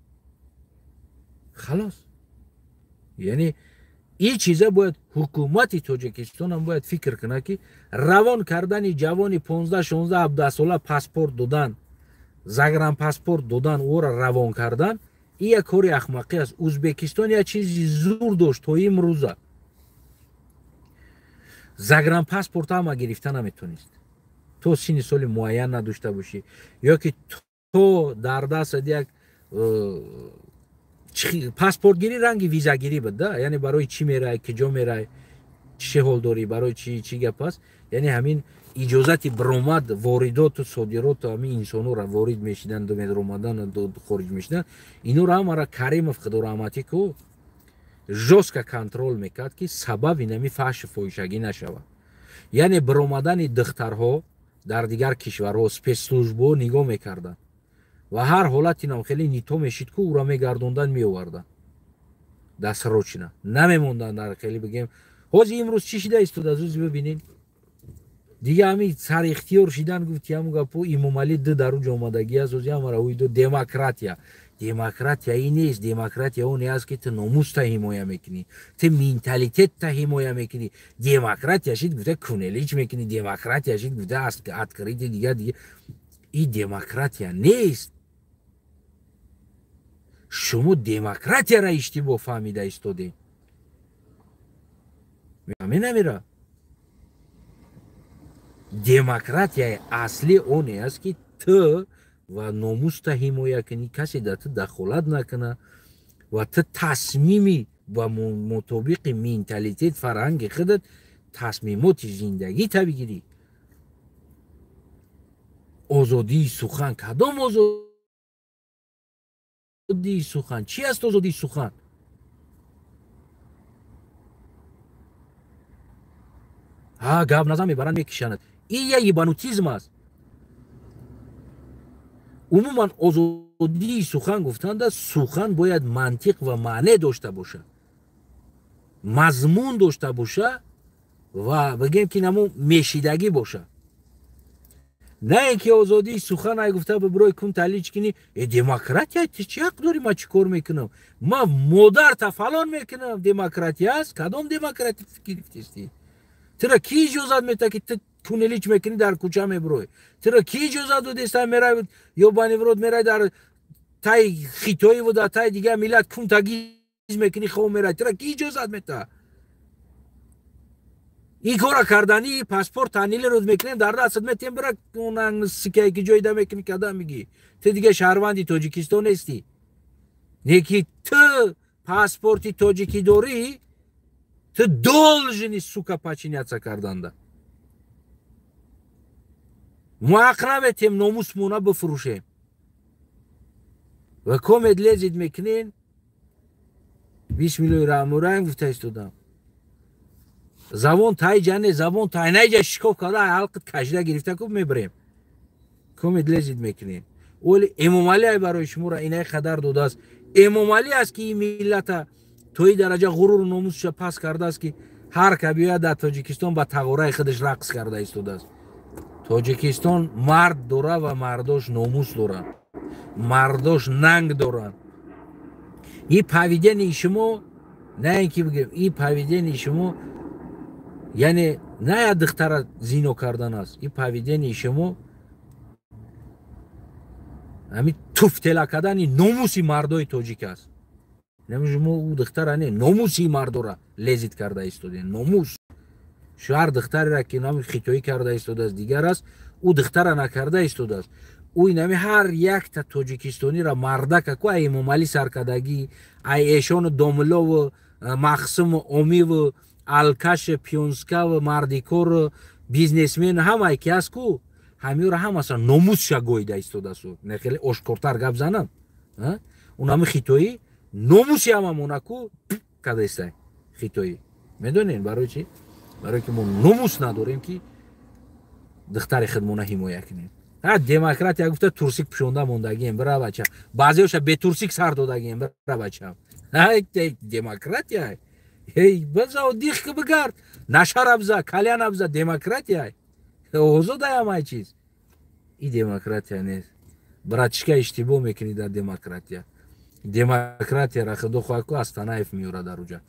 Халос. Яъне ин чиза бояд ҳукумати Тоҷикистонам бояд фикр кунад ки равон кардани ҷавони 15, 16, 17 сола паспорт додан, загранпаспорт додан, ӯро равон кардан, ин як кори ахмақӣ аст. Узбекистон як чизи зур дошт то имрӯза. Загранпаспорт ҳама гирифта наметонист, то синни соли муайян надошта бошӣ ё ки то дар дастат як паспортгирӣ ранги визагирӣ буд да, яъне барои чӣ мерай, киҷо мерай, чӣ ҳол дорӣ, барои чӣ, чӣ гап аст. Яъне ҳамин иҷозати биромад, воридоту содироту ҳамин инсонҳоро ворид мешиданду медаромадану хориҷ мешидан, инҳоро ҳамаро Каримов, худораҳматӣ ку, жёстко контроль мекард, ки сабаби нами фаҳшу фоҳишагӣ нашавад. Яъне биромадани духтарҳо дар дигар кишварҳо спецслужбҳо нигоҳ мекарданд ва ҳар ҳолати нам хеле не то мешид ку, ӯро мегардонданд, меоварданд дастрочина, намемонданд дар хеле бигем. Ҳозир имрӯз чӣ шида истода, зузи бибинед. Дига ҳами сарихтиёр шидан, гуфти ҳамун гапо, Имомалӣ ду дар уҷо омадагӣ аст. Ҳозир ҳамара ӯйдо демократия. Демократия ин нест. Демократия оне аст, ки ту номуста ҳимоя мекунӣ, ту менталитетта ҳимоя мекунӣ. Демократия шид гуфта кунелич мекунӣ, демократия шид гуфта открытый, дига дига, ин демократия нест. Шумо демократияра иштибоҳ фаҳмида истодем, мефаҳмед? Демократияи аслӣ оне аст, ки ту ва номуста ҳимоя кунӣ, касе дар ту дахолат накуна ва ту тасмими ба мутобиқи менталитет, фарҳанги худат тасмимоти зиндагита бигирӣ. Озодии сухан, кадом озодии сухан? Чӣ аст озодии сухан? Ҳа, гап назан, мебаранд, мекишанад. Ин як ебанутизм аст. Умуман озодии сухан гуфтанда, сухан бояд мантиқ ва маъне дошта бошад, мазмун дошта боша ва бигем ки намо мешидагӣ боша. На ин ки озодии сухан ай гуфта бибирой кун талич кини. Э, демократия, ти чӣ ҳақ дорӣ? Ман чӣ кор мекунам? Ман модарта фалон мекунам, демократия аст? Кадом демократия гирифтистӣ? Тура ки иҷозат метаҳад, ки ту кунелич мекунӣ, дар кӯча мебурой? Тура ки иҷозат додеста, мерай ё в рот мерай, дар таи хитоиву дар таи дигар миллат кунтагиз мекунӣ, хоб мерай? Тура ки иҷозат метаҳад ин кора карданӣ? Паспорт аннулировать мекунем, дар дастат метиҳем, бира сикае ки ҷойда мекунӣ, када мегӣ, ту дига шаҳрванди Тоҷикистон нестӣ. Не ки ту паспорти тоҷикӣ дорӣ, ту должен, сука, подчиняться карданда. Мо ҳақ наметем номусмона бифурӯшем ва комед лезить мекунен. Бисмиллоҳи раҳмони раҳим гуфта истодам. Забон тай ҷане, забон тайнаҷа шикоф карда, ҳалқит кашида гирифта ку мебарем. Комед лезить мекунем. Оли Эмомалӣ ай барои шуморо инай қадар додааст. Эмомалӣ аст, ки ин миллата то ин дараҷа ғуруру номусша паст кардааст, ки ҳар ка биёяд дар Тоҷикистон, ба тағораи худаш рақс карда истодааст. Тоҷикистон мард дора ва мардош номус доранд, мардош нанг доранд. Ин поведение шумо, на ин ки бигем, ин поведение шумо, яъне на як духтара зино кардан аст. Ин поведение шумо ҳамин туфтела кардани номуси мардои тоҷик аст. Шумо ӯ духтара не, номуси мардора лезить карда истодем. Номус шуҳар духтарера ки нами хитоӣ карда истодааст, дигар аст, ӯ духтара накарда истодааст. Ӯ инами ҳар якта тоҷикистонира мардака ку, ай Эмомалӣ саркардагӣ, ай эшону домлову махсуму омиву алкашу пионскаву мардикору бизнесмен, ҳамае ки аст ку, ҳамиёра ҳамаса номусша гоида истодааст. Не, хеле ошкортар гап занам, унами хитоӣ номуси ҳамамона ку кадаистай хитоӣ. Медонед барои чӣ? Барое ки мо номус надорем, ки духтари худмона ҳимоя кунем. Ҳа, демократия гуфта, турсик пӯшонда мондагием, бира бача. Баъзеоша бетурсик сар додагием, бира бача. Демократия, эй, биза дих ки бигард, нашара биза, кальян биза, демократия озодаям. Ай чиз и демократия нест, братишка, иштибоҳ мекунӣ дар демократия. Демократияра худо хоҳад ку, Астанаев меёрад дар уҷа,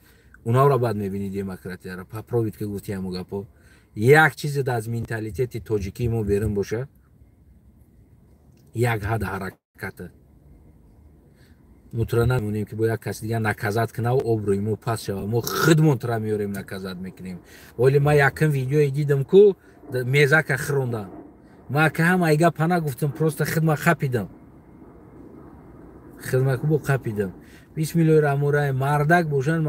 унаро баъд мебинӣ демократияра. Попробуйте ки гуфти ҳаму гапо, як чизе аз менталитети тоҷикии мо берун боша, як ҳад ҳараката. Мутра намонем, ки бо як каси дигар наказать кунаву обрӯи мо пас шава. Мо худмон тра меорем, наказать мекунем. Вале ма якм видеое дидам, ку мезака хирондам. Ма ка ҳама гапа нагуфтам, просто хидма хапидам, хидма ку бо қапидам. Бисмиллоҳи раҳмони раҳим. Мардак бошанд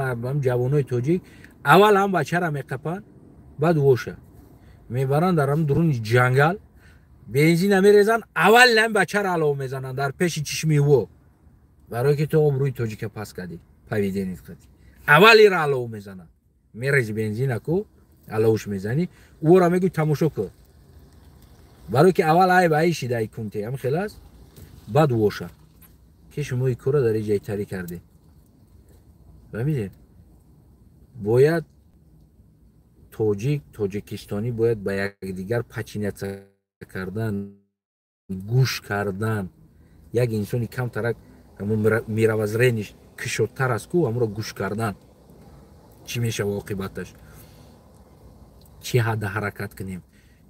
ҷавонои тоҷик, аввал ҳам бачара меқапанд, баъд воша мебаранд дар ҳам дуруни ҷангал, бензина мерезанд, аввал ҳам бачара алов мезананд дар пеши чишми во, барое ки ту обрӯи тоҷика пас кардӣ, поведение т кардӣ. Аввал ира алов мезананд, мерези бензина ку, аловш мезанӣ, ӯро мегӯй: «Тамошо кун», барое ки аввал айб айшида ай кунте ҳам хел аст, баъд воша ки шумо и кора дар ҷай тарӣ кардед. Фаҳмидед? Бояд тоҷик, тоҷикистонӣ бояд ба якдигар подчиняться кардан, гӯш кардан. Як инсони камтарак мировоззрение ш кушодтар аст ку, ҳамуро гӯш кардан, чӣ мешава оқибаташ, чӣ ҳадда ҳаракат кунем,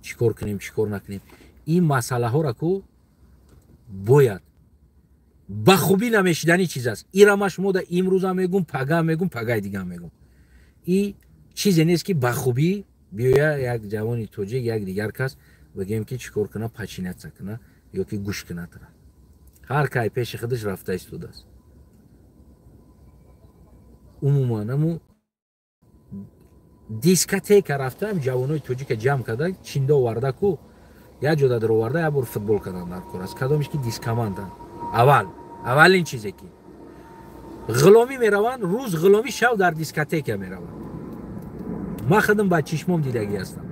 чӣ кор кунем, чӣ кор накунем. Ин масъалаҳоро ку бояд ба хубӣ намешидани чиз аст. Ира ма шумо да имрӯзам мегум, пага мегум, пагаи дигам мегум. И чизе нест, ки ба хубӣ биёя як ҷавони тоҷик, як дигар кас бигем, ки чӣ кор куна, подчиняться куна ё ки гӯш куна тра. Ҳар кай пеши худаш рафта истодааст. Умуман, аму дискотека рафтаам, ҷавонои тоҷика ҷамъ карда, чинда оварда ку, як ҷода дароварда, як бор футбол кардан дар кор аст. Кадомиш ки дискомандан, аввал аввалин чизе ки ғуломӣ мераванд, рӯз ғуломӣ, шав дар дискотека мераванд. Ман худам ба чишмом дидагӣ ҳастам.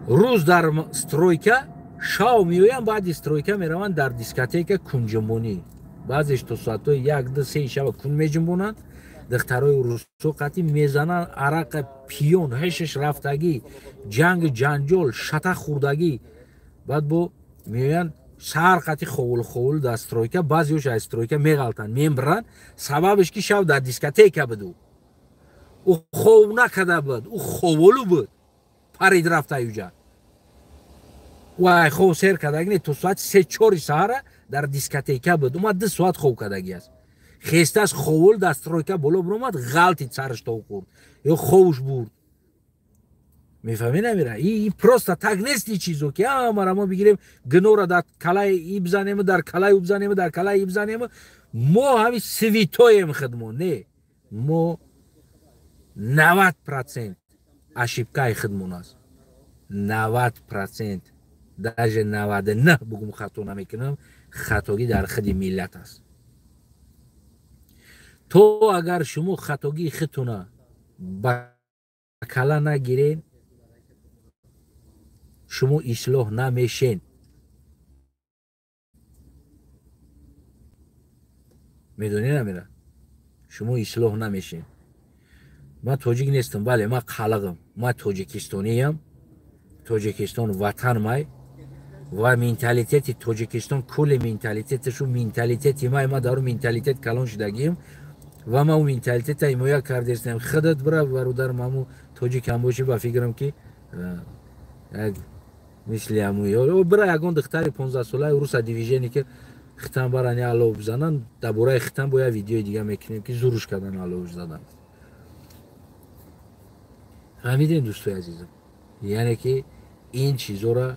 Рӯз дар стройка, шав меоянд, баъди стройка мераванд дар дискотека кунҷумбонӣ. Баъзеш то соатҳои 1, 2, 3 шава кун меҷунбонанд, духтарои русо қатӣ мезананд арақа, пиён, ҳешаш рафтагӣ, ҷанги ҷанҷол, шата хӯрдагӣ. Баъд бо меоянд саҳар қати ховул ховул дар стройка. Баъзеош аз стройка меғалтанд, мембиранд. Сабабеш ки шав дар дискотека буд, ӯ хов накарда буд, ӯ ховолу буд, парид рафта юҷа. Вай хов сер кардаги не, то соати 3-4 саҳара дар дискотека буд. Омад, 2 соат хов кардагӣ аст, хестаас, ховул дар стройка боло биромад, ғалти сараш тов хӯрд ё ховуш бурд. Мефаҳмӣ намира? И просто так нест и чизо, ки амара мо бигирем, гинора дар калаи и бизанему, дар калаи ӯ бизанему, дар калаи и бизанему, мо ҳами святой ем худмо. Не, мо 90% ошибка и худмон аст, 90%, даже 99 бугум, хато намекунам. Хатогӣ дар худи миллат аст. То агар шумо хатогии худтона ба кала нагирен, шумо ислоҳ намешен. Медонӣ намера? Шумо ислоҳ намешен. Ман тоҷик нестам, бале, ман қалағам, ман тоҷикистониям. Тоҷикистон ватан май ва менталитети Тоҷикистон, кулли менталитеташу менталитети май. Ман дар менталитет калон шудагием ва ман ӯ менталитета ҳимоя кардестам. Худат бира, бародар, маму тоҷикам бошӣ, ба фикрам, ки як мисли ҳаму бира ягон духтари 15-солаи руса движение, ки хитан баран, я алов бизананд. Дар бораи хитан бо як видеои дига мекунем, ки зуруш кардан, аловш задан. Фаҳмидем, дӯстои азизам? Яъне ки ин чизоро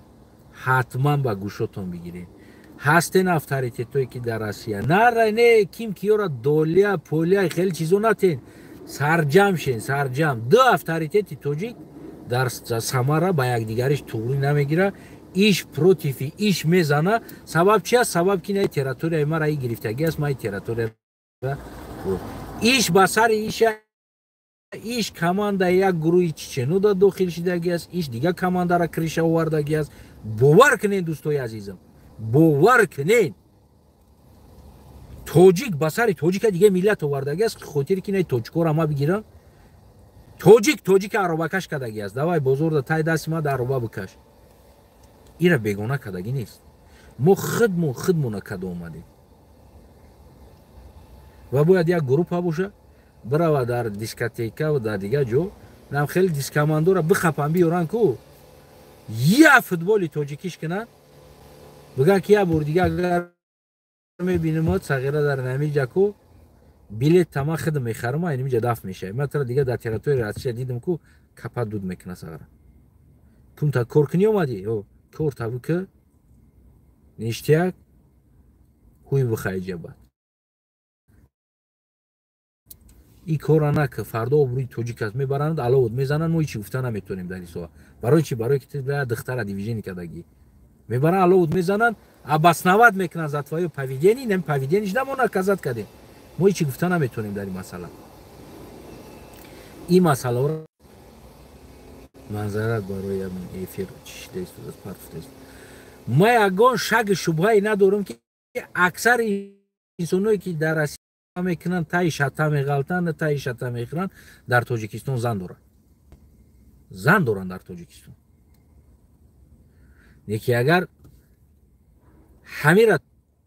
ҳатман ба гӯшотон бигиред. Ҳастен авторитетое, ки дар Россия нара не ким киёра долия полия хеле чизо натен, сарҷам шен, сарҷам. Ду авторитети тоҷик дар Самара ба якдигариш туғрӣ намегира, иш против иш мезана. Сабаб чи аст? Сабаб ки на территорияи мара и гирифтагӣ аст, ма территория иш ба сари иша. Иш команда як гурӯҳи чеченуда дохил шидагӣ аст, иш дигар командара крыша овардагӣ аст. Бовар кунед, дӯстои азизам, бовар кунед, тоҷик ба сари тоҷика дига миллат овардагӣ аст, хотире ки на тоҷикора ма бигирам. Тоҷик тоҷика аробакаш кардагӣ аст: «Давай, бозорда тай дасти ма да ароба бикаш». Ира бегона кардагӣ нест, мо худмон худмона када омадем. Ва бояд як группа боша, бирава дар дискотека ва дар дигар ҷо, нам хеле дискомандора бихапан, биёран ку, я футболи тоҷикиш кунанд, бигӯянд, ки як бор дига агар Мебинем сағира дар намиҷа ку билет тама хид мехарам, инмиҷа дафт мешавад. Ман тара дига дар территорияи Россия дидам ку капа дуд мекуна сағира. Пунта кор кунӣ омадӣ? О, кор табу ки ништяк ҳуй бихай ҷабат. И кора нака, фардо обрӯи тоҷик аст, мебаранд, аловот мезананд, мо ҳичи гуфта наметонем дар ин соҳа. Барои чи? Барои ки ту духтара движение кардагӣ. Мебаранд, аловот мезананд, обосновать мекунанд за твоё поведение, нем поведение шда мо наказать кардем. Мо ҳичи гуфта наметонем дар ин масъала. Ин масъаларо манзарат барои эфир чишида истодааст, партофта. Ма ягон шаки шубҳае надорам ки аксари инсоное ки дар Россия мекунанд, таи шата меғалтанд, таи шата мехӯранд, дар Тоҷикистон зан доранд. Зан доранд дар Тоҷикистон. Неки агар ҳамира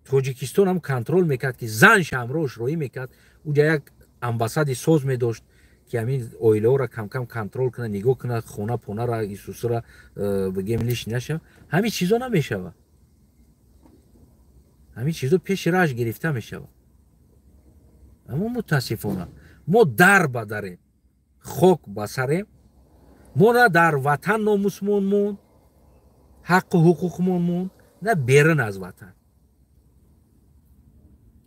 Тоҷикистон ҳам контрол мекард ки занш ҳамроҳш роӣ мекард, уҷа як амбассади соз медошт ки ҳамин оилаҳоро камкам контрол кунад, нигоҳ кунад, хона понара исусра бигем лиш нашава, ҳамин чизо намешава. Ҳамин чизо пеши раҳш гирифта мешава. Аммо мутаассифона мо дар ба дарем, хок ба сарем, мо на дар ватан номусмон монд, ҳаққу ҳуқуқмон монд, на берун аз ватан.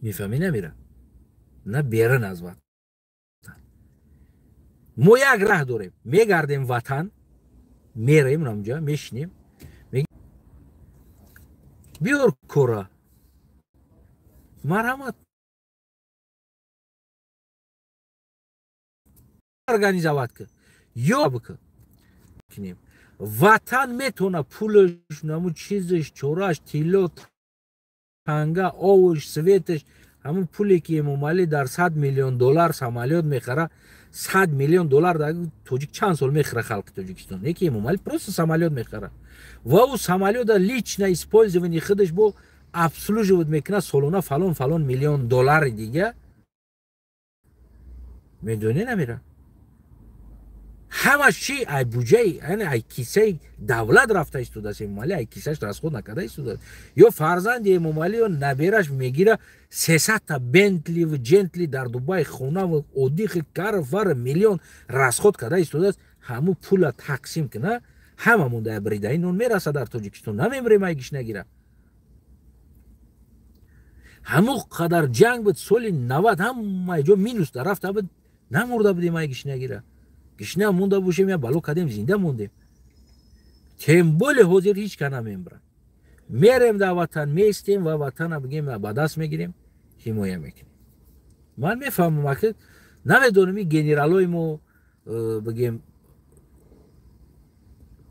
Мефаҳмӣ намира? На берун аз ватан. Мо як раҳ дорем, мегардем ватан, мерем намҷа, мешинем, биёр кора, марҳамат, организовать ки ё бикунем. Ватан метавона пулаш, наму чизаш, чораш, тилло, танга, овуш, светаш, ҳамун пуле ки Эмомалӣ дар 100 миллион доллар самолёт мехара, 100 миллион доллар дар тоҷик чанд сол мехара халқи Тоҷикистон. Не ки Эмомалӣ просто самолёт мехара ва ӯ самолёта лично использование худаш бо обслуживать мекунад солона фалон фалон миллион доллари дига. Медонӣ намира? Ҳамаш чи ай буҷаи, яъне ай кисаи давлат рафта истодааст. Эмомалӣ ай кисааш расход накарда истодааст. Ё фарзанди Эмомалӣ ё набераш мегира 300 та Бентли ва Джентли дар Дубай хона ва одихи кар фар миллион расход карда истодааст. Ҳамун пула тақсим куна, ҳамамон дар бридаи нон мераса дар Тоҷикистон. Намемрем ай гишнагира. Ҳамун қадар ҷанг буд соли 90, ҳамаи ҷо минус дар рафта буд, намурда будем ай гишнагира. Гишна монда бошем, я бало кадем, зинда мондем. Тем более ҳозир ҳеҷ ка намембрад. Мерем дар ватан, меистем ва ватана бигем ба даст мегирем, ҳимоя мекунем. Ман мефаҳмам, аки намедонам ин генералои мо бигем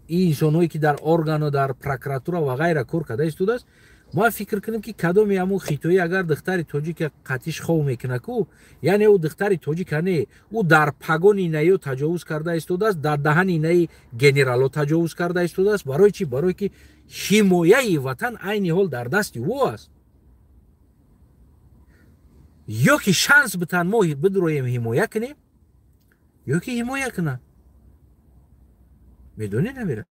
ин инсонҳое ки дар органу, дар прокуратура ва ғайра кор карда истодааст, ман фикр кунем ки кадоми ҳамун хитоӣ агар духтари тоҷика қатиш хов мекуна ку, яъне ӯ духтари тоҷика не, ӯ дар пагони инаиё таҷовуз карда истодааст, дар даҳани инаи генерало таҷовуз карда истодааст. Барои чӣ? Барое ки ҳимояи ватан айни ҳол дар дасти ӯ аст. Ё ки шанс битан мо бидроем ҳимоя кунем, ё ки ҳимоя кунанд. Медонӣ намира?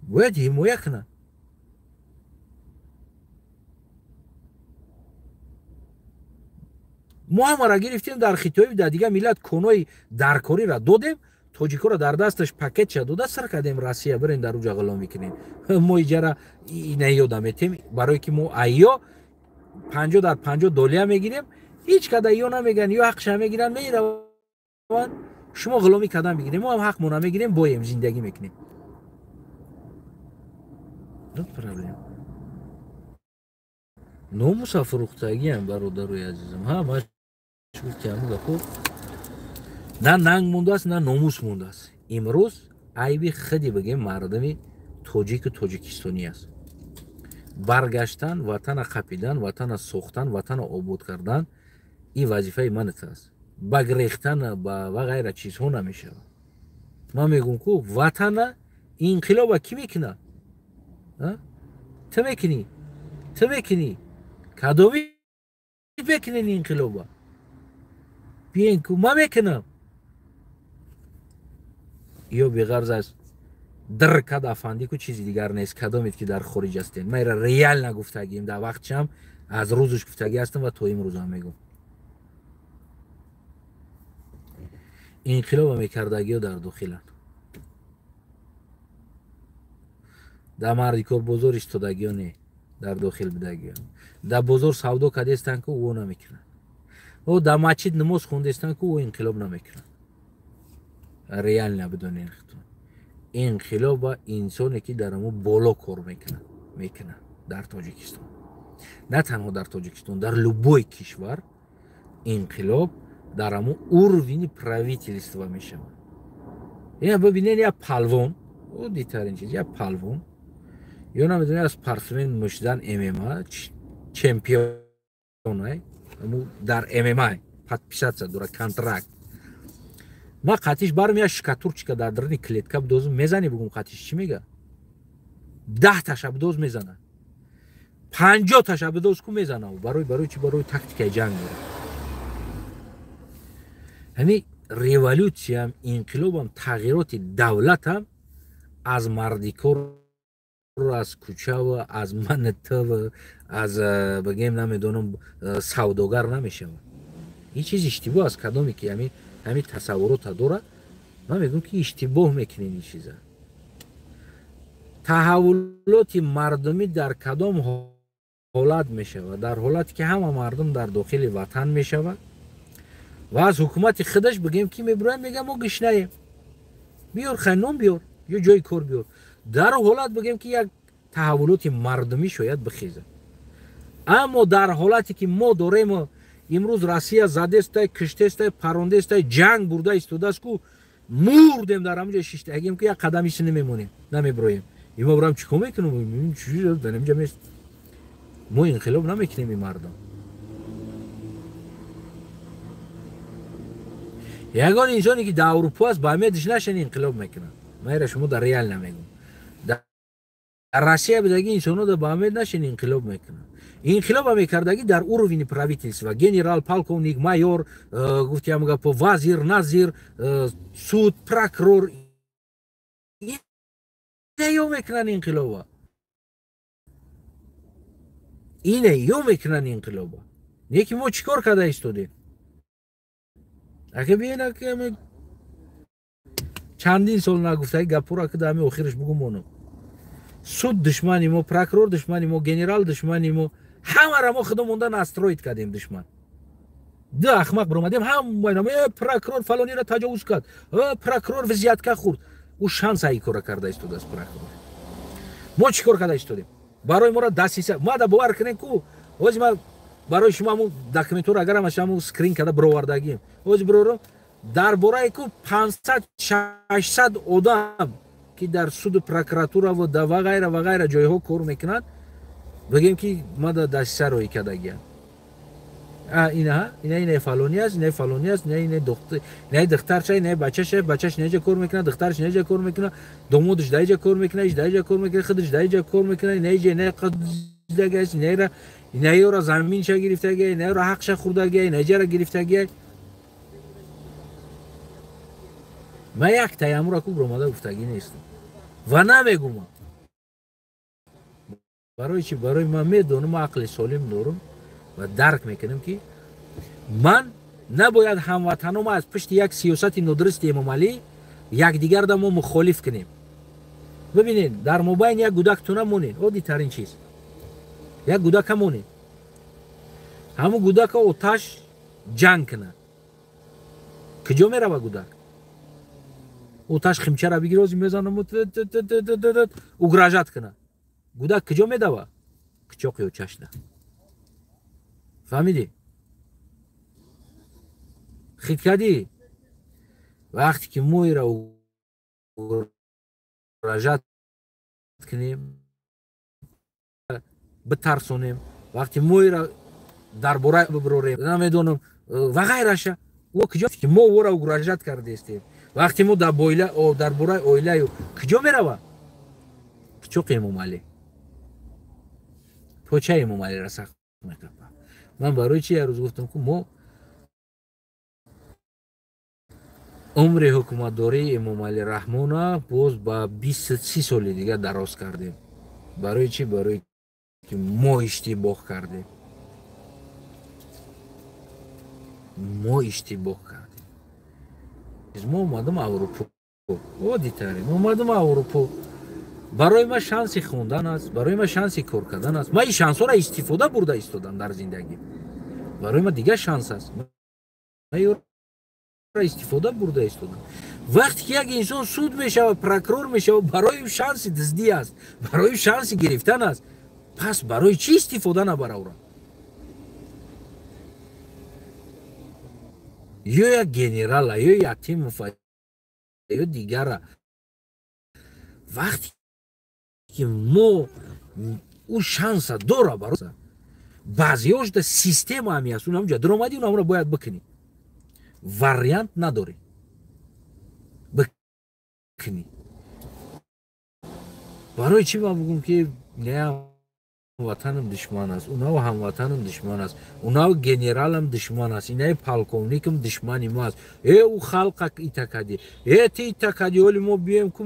Бояд ҳимоя кунанд. Мо ҳамаро гирифтем дар хитои, дар дигар миллат конои даркориро додем, тоҷикоро дар дасташ пакетша дода сар кардем Россия, бирен дар уҷа ғулом мекунем. Мо иҷара инаё даметем, барое ки мо айё 50 дар 50 долия мегирем, ҳеҷ када ё намегиранд, ё ҳақша мегиранд, мераванд, шумо ғуломӣ кардан мегирем, мо ҳам ҳақмона мегирем, боем зиндагӣ мекунем. No проблем. Номуса фурӯхтагиам, бародарои азизам. Ҳа, ман на нанг мондааст, на номус мондааст. Имрӯз айби худи бигем мардуми тоҷику тоҷикистонӣ аст. Баргаштан, ватана қапидан, ватана сохтан, ватана обод кардан ин вазифаи манат аст. Ба гирехтан ва ғайра чизҳо намешавад. Ман мегӯм ку ватана инқилоба кӣ мекунад? Ту мекунӣ, ту мекунӣ, кадоми мекунен инқилоба? Биен ку ман мекунам. Ё беғарз аз др кад афанди ку чизи дигар нест, кадомед ки дар хориҷ ҳастед. Ман ира реал нагуфтагим, дар вақтшам Аз рӯзаш гуфтагӣ ҳастам ва то имрӯзам мегӯм. Инқилоба мекардагиҳо дар дохиланд. Дар мардикор бозор истодагиҳо не, дар дохил будагиҳо. Дар бозор савдо кардестанд ку ӯ намекунанд. Ӯ дар масҷид намоз хондестанд ку ӯ инқилоб намекунанд. Реально бидонед худтон. Инқилоба инсоне ки дар ҳамон боло кор мекунад дар Тоҷикистон. На танҳо дар Тоҷикистон, дар любой кишвар инқилоб дар ҳамон уровни правительства мешавад. Ина бибинед, як палвон, оддитарин чиз, як палвон ё намедонед аз спортсмен мушдан ММА чемпион, дар ММА подписаться дора, контракт. Ма қатиш барм я шкатурчика дар дарни клетка бидозм мезани, бугум қатиш чӣ мега? 10 таша бидоз мезана. 50 таша бидоз ку мезана. Барои чӣ? Барои тактикаи ҷанг дора. Ҳамин революсиям, инқилобам, тағйироти давлатам аз мардикор, аз кӯчава, аз мантв, аз бигем намедонам савдогар намешавад. Ин чиз иштибоҳ аст. Кадоме ки ҳамин тасаввурота дорад, ман мегӯям ки иштибоҳ мекунед ин чиза. Таҳаввулоти мардумӣ дар кадом ҳолат мешавад? Дар ҳолате ки ҳама мардум дар дохили ватан мешавад ва аз ҳукумати худаш бигем ки мебироем, мегӯям мо гишнаем, биёр хай нон биёр ё ҷои кор биёр. Дар ҳолат бигем ки як таҳаввулоти мардумӣ шояд бихезад. Аммо дар ҳолате ки мо дорем имрӯз Россия задестай, киштестай, парондестай, ҷанг бурда истодааст ку мурдем дар ҳамон ҷо шиштагем ки як қадам ис намемонем, намебироем. Има бурам чӣ кор мекунем? Дар инҷа мест. Мо инқилоб намекунем ин мардум. Ягон инсоне ки дар Аврупо аст, ба умедаш нашен инқилоб мекунад. Ман инро шумо дар реал намегӯм. Дар Россия будаги инсонҳо ба умед нашен инқилоб мекунад. Инқилоба мекардагӣ дар уровни правительства, генерал, полковник, майор, гуфтиам гапо, вазир, назир, суд, прокурор ине ё мекунанд инқилоба. Ине ё мекунанд инқилоба. Не ки мо чӣ кор карда истодем? Ака биён, ака чандин сол нагуфтаги гапҳоро ки дар ҳамин охираш бугум монам. Суд душмани мо, прокурор душмани мо, генерал душмани мо, ҳамаро мо худо монда настроить кардем душман. Ду ахмақ биромадем, ҳама прокурор фалониро таҷовуз кард, прокурор взятка хӯрд. Ӯ шанс ай кора карда истодааст прокурор. Мо чӣ кор карда истодем? Барои моро дастиса, ма да бовар кунем ку, ҳозир ма барои шумо ҳамун документҳоро агар ҳамаш ҳамун скрин карда бировардагием. Ҳозир бирорам дар бораи ку 500-600 одам ки дар суду прокуратура ва ғайра ва ғайра ҷойҳо кор мекунанд, бигем ки ма да дастиса роӣ кардагиам. Ина ина фалони аст, ина фалони аст, ина ина духтарча, ина бачаша, бачаш ина ҷа кор мекунад, духтараш ина ҷа кор мекунад, домодаш дар ҷа кор мекунад, иш дар ҷа кор мекунад, худаш дар ҷа кор мекунад, ина ҷа ина қадагааст, ина инаёра заминша гирифтагия, инаёра ҳақша хӯрдагия, ина ҷара гирифтагия. Ман як таямура ку биромада гуфтагӣ нестам ва намегумам. Барои чӣ? Барои ман медонам, ақли солим дорам ва дарк мекунам ки ман набояд ҳамватанома аз пушти як сиёсати нодурусти Эмомалӣ якдигарда мо мухолиф кунем. Бибинед, дар мобайн як гудак ту намонед, оддитарин чиз. Як гудака монед. Ҳамун гудака оташ ҷанг кунад. Куҷо мерава гудак? Оташ химчара бигир, ози мезанам, угрожать кунад. Гудак куҷо медава? Кучоқи очашда. Фаҳмидӣ? Хит кардӣ? Вақте ки мо инро угрожать кунем, битарсонем, вақте мо инро дар бораи бибирорем, намедонам ва ғайраша, ӯ куҷо ки мо ӯро угрожать кардестем, вақте мо дар бораи оилаю куҷо мерава? Кучоқи Эмомалӣ, почаи Эмомалиро сахт мекапа. Ман барои чи як рӯз гуфтам ки мо умри ҳукуматдории Эмомалӣ Раҳмона боз ба 20-30 соли дигар дароз кардем. Барои чи? Барои ки мо иштибоҳ кардем. Мо иштибоҳ кардем. Мо омадам Аврупо, оддитарин омадам Аврупо. Барои ман шанси хондан аст, барои ман шанси кор кардан аст. Ман ин шансҳоро истифода бурда истодам дар зиндагӣ. Барои ман дигар шанс аст, ман ёро истифода бурда истодам. Вақте ки як инсон суд мешавад, прокурор мешавад, барои ӯ шанси дуздӣ аст, барои ӯ шанси гирифтан аст. Пас барои чӣ истифода набара ӯро? Ё як генерала, ё Ятимова, ё дигара. Вақте ки мо ӯ шанса дора, барои баъзеҳош да система ҳами аст, ҳамҷа даромадӣ, онро бояд бикунӣ, вариант надорӣ бикунӣ. Барои чӣ ман бугум ки не, ватанам душман аст, унав ҳамватанам душман аст, унав генералам душман аст, инаи полковникам душмани мо аст. Э, ӯ халқа ита кадӣ, э, ту ита кадӣ, оли мо биёем ку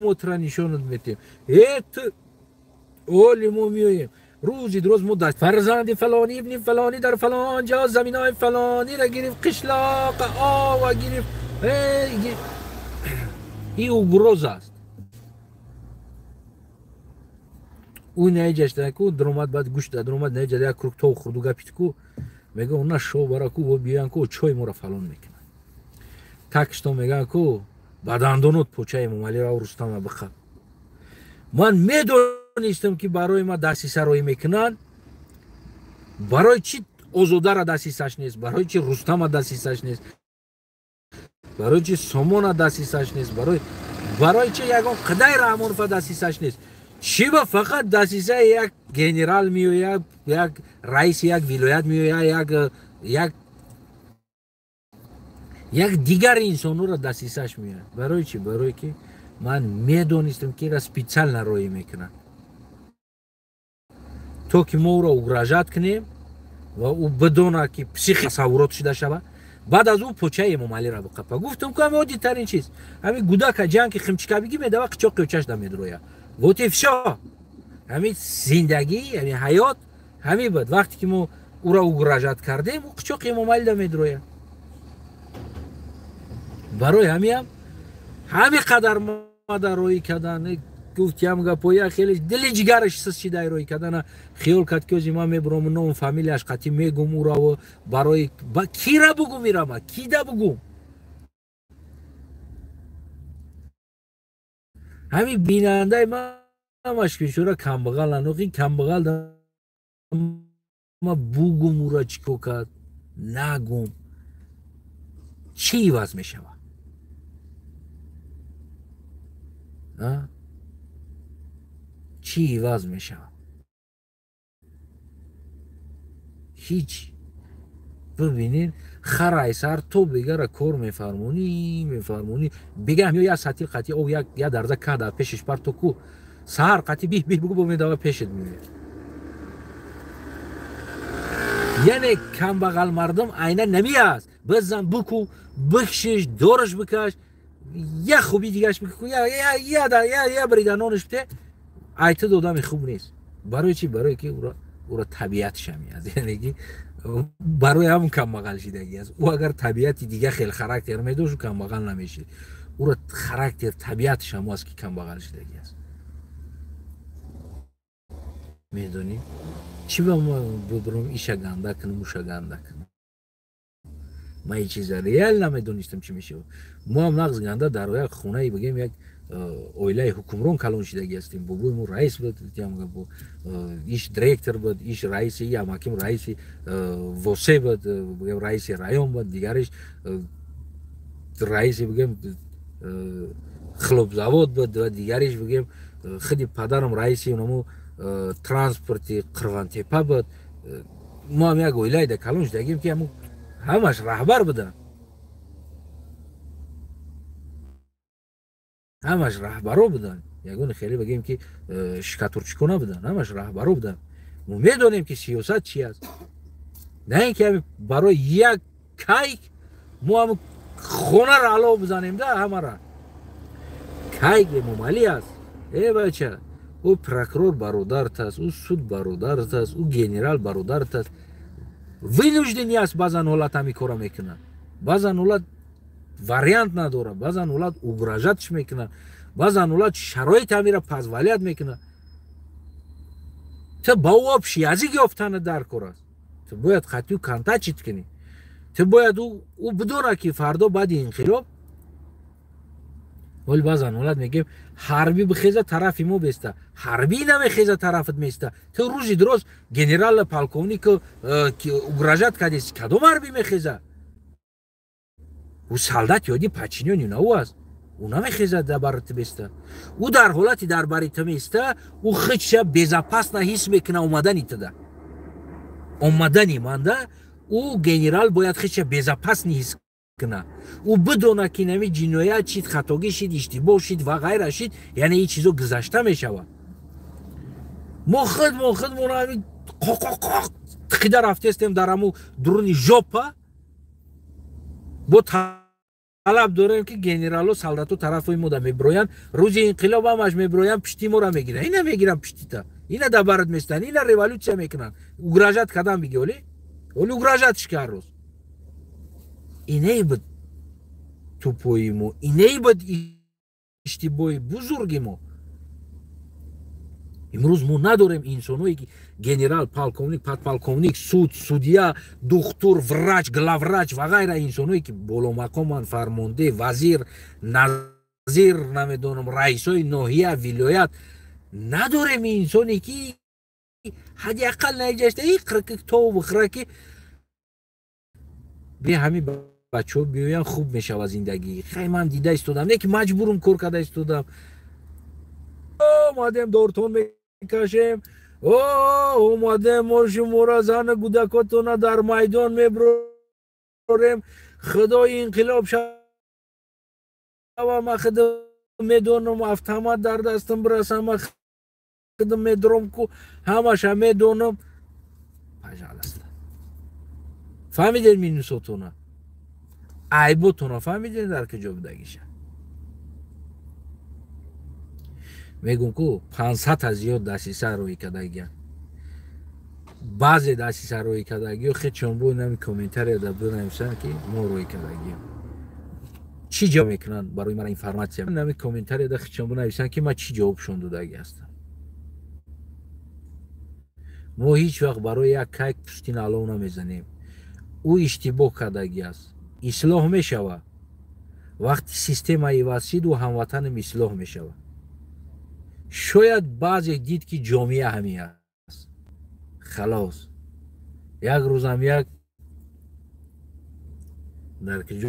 мо тура нишонат метем, э, ту оли мо меоем. Рӯзи дуроз мо фарзанди фалонӣ ибни фалонӣ дар фалон ҷо заминаи фалониро гирифт, қишлоқа ова гирифт. Ин угроза аст. Ӯ наиҷашта ку даромад, баъд гӯшт даромад, наиҷа як круг тов хӯрду гапит ку, мега она шов бара ку биёян ку чой моро фалон мекунад. Так что меган ку ба дандонот почаи Эмомалиро Рустама биқаб. Ман медонистам ки барои ма дастиса роӣ мекунанд. Барои чӣ Озодара дастисаш нест, барои чӣ Рустама дастисаш нест, барои чӣ Сомона дастисаш нест, барои чӣ ягон Қидай Раҳмонова дастисаш нест? Чӣ ба фақат дастисаи як генерал меояд, як раиси як вилоят меояд, як дигар инсонҳоро дастисаш меояд? Барои чӣ? Барое ки ман медонистам ки ира специально роӣ мекунад, то ки мо ӯро угрожать кунем ва ӯ бидонад ки психи тасаввурот шуда шавад. Баъд аз ӯ почаи Эмомалиро биқапа. Гуфтам ку ҳами оддитарин чиз, ҳами гудака ҷанг ки химчика бигӣ медава, қичоқи очаш да медроя. Вот и всё. Ҳами зиндагӣ, ҳами ҳаёт ҳами буд. Вақте ки мо ӯро угрожать кардем, ӯ қичоқи Эмомалӣ да медроя. Барои ҳамиам ҳами қадар мада роӣ кардан, гуфтиам гапоя хеле дили ҷигараш сис шидай роӣ кардана. Хиёл кард ки ози ман мебурам ном фамилияш қатӣ мегум ӯро, барои кира бугум, ирама кида бугум. Ҳамин бинандаи ман ҳамаш бечора камбағал аноқи камбағал ма бугум ӯро чӣ кор кард, нагум чӣ иваз мешавад? Чӣ иваз мешавад? Ҳеҷ. Бибинед, харай сар то бегара кор мефармонӣ, бега ҳамё як сатил қатӣ об, як дарза ка дар пешиш парто ку, саҳар қатӣ биҳ биҳ бугу, бо медава пешет меояд. Яъне камбағал мардум айна намиаст. Бизан, буку, бикшиш, дораш бикаш, як хуби дигаш бику, я бирида нонаш бите, айта додами хуб нест. Барои чӣ? Барое ки ӯро табиатш ҳамиаст, яъне ки барои ҳамон камбағал шидагӣ аст. Ӯ агар табиати дига хел характер медошт, ӯ камбағал намешид. Ӯро характер табиатш ҳамо аст ки камбағал шидагӣ аст. Медонӣ чӣ ба ма бубурам, иша ганда кунам, уша ганда кунам? Ман ин чиза реал намедонистам чӣ мешавад. Мо ҳам нағз ганда дар як хонаи бигем як оилаи ҳукмрон калон шидагӣ ҳастем. Бобои мо раис буд, иш директор буд, иш раиси ямаким раиси восе буд, бигем раиси район буд, дигариш раиси бигем хлопзавод буд ва дигариш бигем худи падарам раиси онамо транспорти Қирғонтепа буд. Мо ҳам як оилаи да калон шидагим ки ҳамаш раҳбар буданд, ҳамаш раҳбаро буданд. Ягони хеле бигем ки шикатурчико набуданд, ҳамаш раҳбаро буданд. Мо медонем ки сиёсат чи аст. На ин ки барои як кайк мо ҳам хонаро ало бизанем да ҳамара. Кайк Эмомалӣ аст. Э бача, ӯ прокурор бародарат аст, ӯ суд бародарат аст, ӯ генерал бародарат аст. Вынужденный аст, баъзан ҳолат ҳами кора мекунад, баъзан ҳолат вариант надорад, баъзан ҳолат угрожать ш мекунад, баъзан ҳолат шароит ҳамира позволять мекунад. Ту ба ӯ общий язык ёфтана дар кор аст. Ту бояд қатъи контакт кунӣ. Ту бояд ӯ бидона, ки фардо баъди инқилоб. Вале баъзан ҳолат мегем, ҳарбӣ бихеза, тарафи мо беста, ҳарбӣ намехеза, тарафат места. Ту рӯзи дуроз генерал, полковник угрожать кардеси, кадом ҳарбӣ мехеза? Ӯ солдат ёди подчинённый на ӯ аст, ӯ намехезад дар бари ту беста. Ӯ дар ҳолати дар бари ту места, ӯ худша безопасно ҳис мекуна. Омадани туда, омадани манда, ӯ генерал бояд худша безопасный ҳис куна. Ӯ бидона, ки нами ҷиноят шид, хатогӣ шид, иштибоҳ шид ва ғайра шид, яъне ин чизо гузашта мешавад. Мо худмон ҳами қоқоқоқ тиқида рафтестем дар ҳаму дуруни жопа, бо талаб дорем, ки генерало, солдато тарафои мода мебироянд. Рӯзи инқилоб ҳамаш мебироянд, пишти моро мегиранд, ина мегиранд пиштита, ина дар барат местанд, ина революция мекунанд. Угрожать кадан биги, оли оли угрожать ш ка ҳар рӯз. Иней буд тупои мо, иней буд иштибоҳи бузурги мо. Имрӯз мо надорем инсоное, ки генерал, полковник, подполковник, суд, судья, духтур, врач, главврач ва ғайра, инсоное, ки боломақоманд, фармонде, вазир, назир, намедонам, раисои ноҳия, вилоят. Надорем инсоне, ки ҳадди ақал наиҷашта иқра то бихӯра, ки би ҳами бачаҳо биёянд, хуб мешава зиндагӣ. Хай, ман дида истодам, не ки маҷбурум, кор карда истодам. Омадем, дортон мекашем, омадем, мо шумора, зану кӯдакотона дар майдон меброрем. Худои инқилоб шава, ма худо медонам, автомат дар дастам бирасам, ма худо медорам ку, ҳамаша медонам. Пожалуйста, фаҳмидед минусотона, айботона фаҳмидед дар куҷо будагиша. Мегум ку, 500-та зиёд дастиса рӯй кардагиян. Баъзе дастиса рӯй кардагиё хечон бо нами комментария бинависанд, ки мо рӯй кардагием. Чӣ ҷавоб мекунанд барои мара информация? Нами комментария хечон бинависанд, ки ман чӣ ҷавобшон додаги ҳастам. Мо ҳеҷ вақт барои як кайк пустин алов намезанем. Ӯ иштибоҳ кардаги аст, ислоҳ мешавад. Вақти система иваз шид, ӯ ҳамватанам ислоҳ мешавад. Шояд баъзе дид, ки ҷомеа ҳамин аст, халос. Як рӯзам як дар киҷо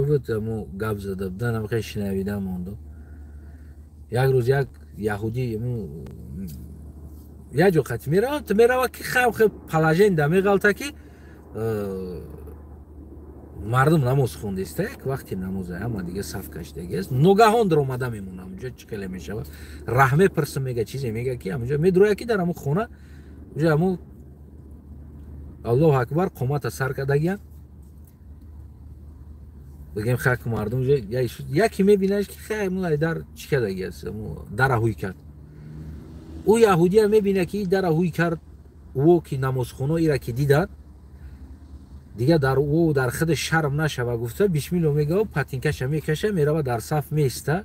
буд, амо гап зада будан, хеле шинавида мондо. Як рӯз як яҳудӣ як ҷо қати меравам, мерава, ки хам положение меғалта, ки мардум намоз хондеста, як вақти намоза, ҳама дига саф кашидагиаст. Ногаҳон даромада мемонам, унҷо чӣ хеле мешавад, раҳ мепурсам, мега, чизе мега, ки ҳамунҷо медуроя, ки дар ҳамун хона уҷа ҳамун Аллоҳу акбар қомата сар кардагиян. Бигем, хак, мардум яке мебинаш, ки хай, дар чӣ кардагиаст, дара ҳуй кард. Ӯ яҳудия мебина, ки дара ҳуй кард. Ӯ ки намозхоно ира ки диданд, дигар дар ӯ дар худ шарм нашава гуфта, бисмилло мега, патинкаша мекаша, мерава, дар саф меиста,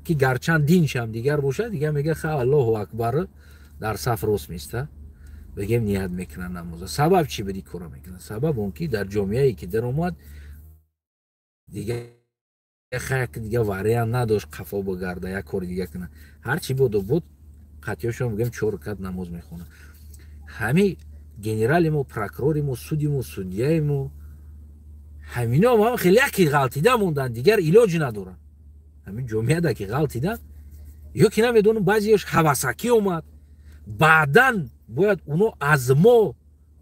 ки гарчанд диншам дигар бошад, дигар мега, ха, Аллоҳу акбар, дар саф рост меиста, бигем, ният мекунад намоза. Сабаб чӣ буди кора мекунад? Сабаб он ки дар ҷомеае ки даромад, дигар хак, дигар вариант надошт қафо бигарда, як кори дигар кунад. Ҳарчи буду буд, қатъиёшон, бигем, чор ракат намоз мехонад. Ҳами генерали мо, прокурори мо, суди мо, судья и мо, ҳамино ҳам хеле яке ғалтида монданд, дигар илоҷ надоранд. Ҳамин ҷомеада ки ғалтидан, ё ки намедонам, баъзеаш ҳавасакӣ омад. Баъдан бояд уно аз мо,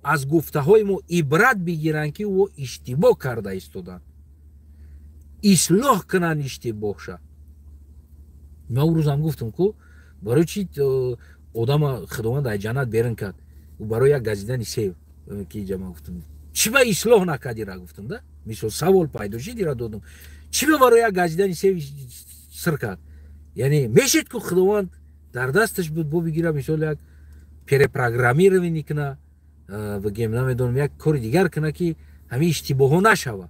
аз гуфтаҳои мо ибрат бигиранд, ки ӯ иштибоҳ карда истоданд, ислоҳ кунанд иштибоҳша. Ман ӯ рӯзам гуфтам ку, барои чи одама Худованд ай ҷаннат берун кард? Барои як газидани сев, ки иҷа ман гуфтам, чӣ ба ислоҳ накардира, гуфтам да. Мисол, савол пайдо шид, ира додам: чӣ ба барои як газидани сев сир кард? Яъне мешид ку, Худованд дар дасташ буд, бо бигира, мисол, як перепрограммирование куна, бигем намедонам як кори дигар куна, ки ҳамин иштибоҳҳо нашава.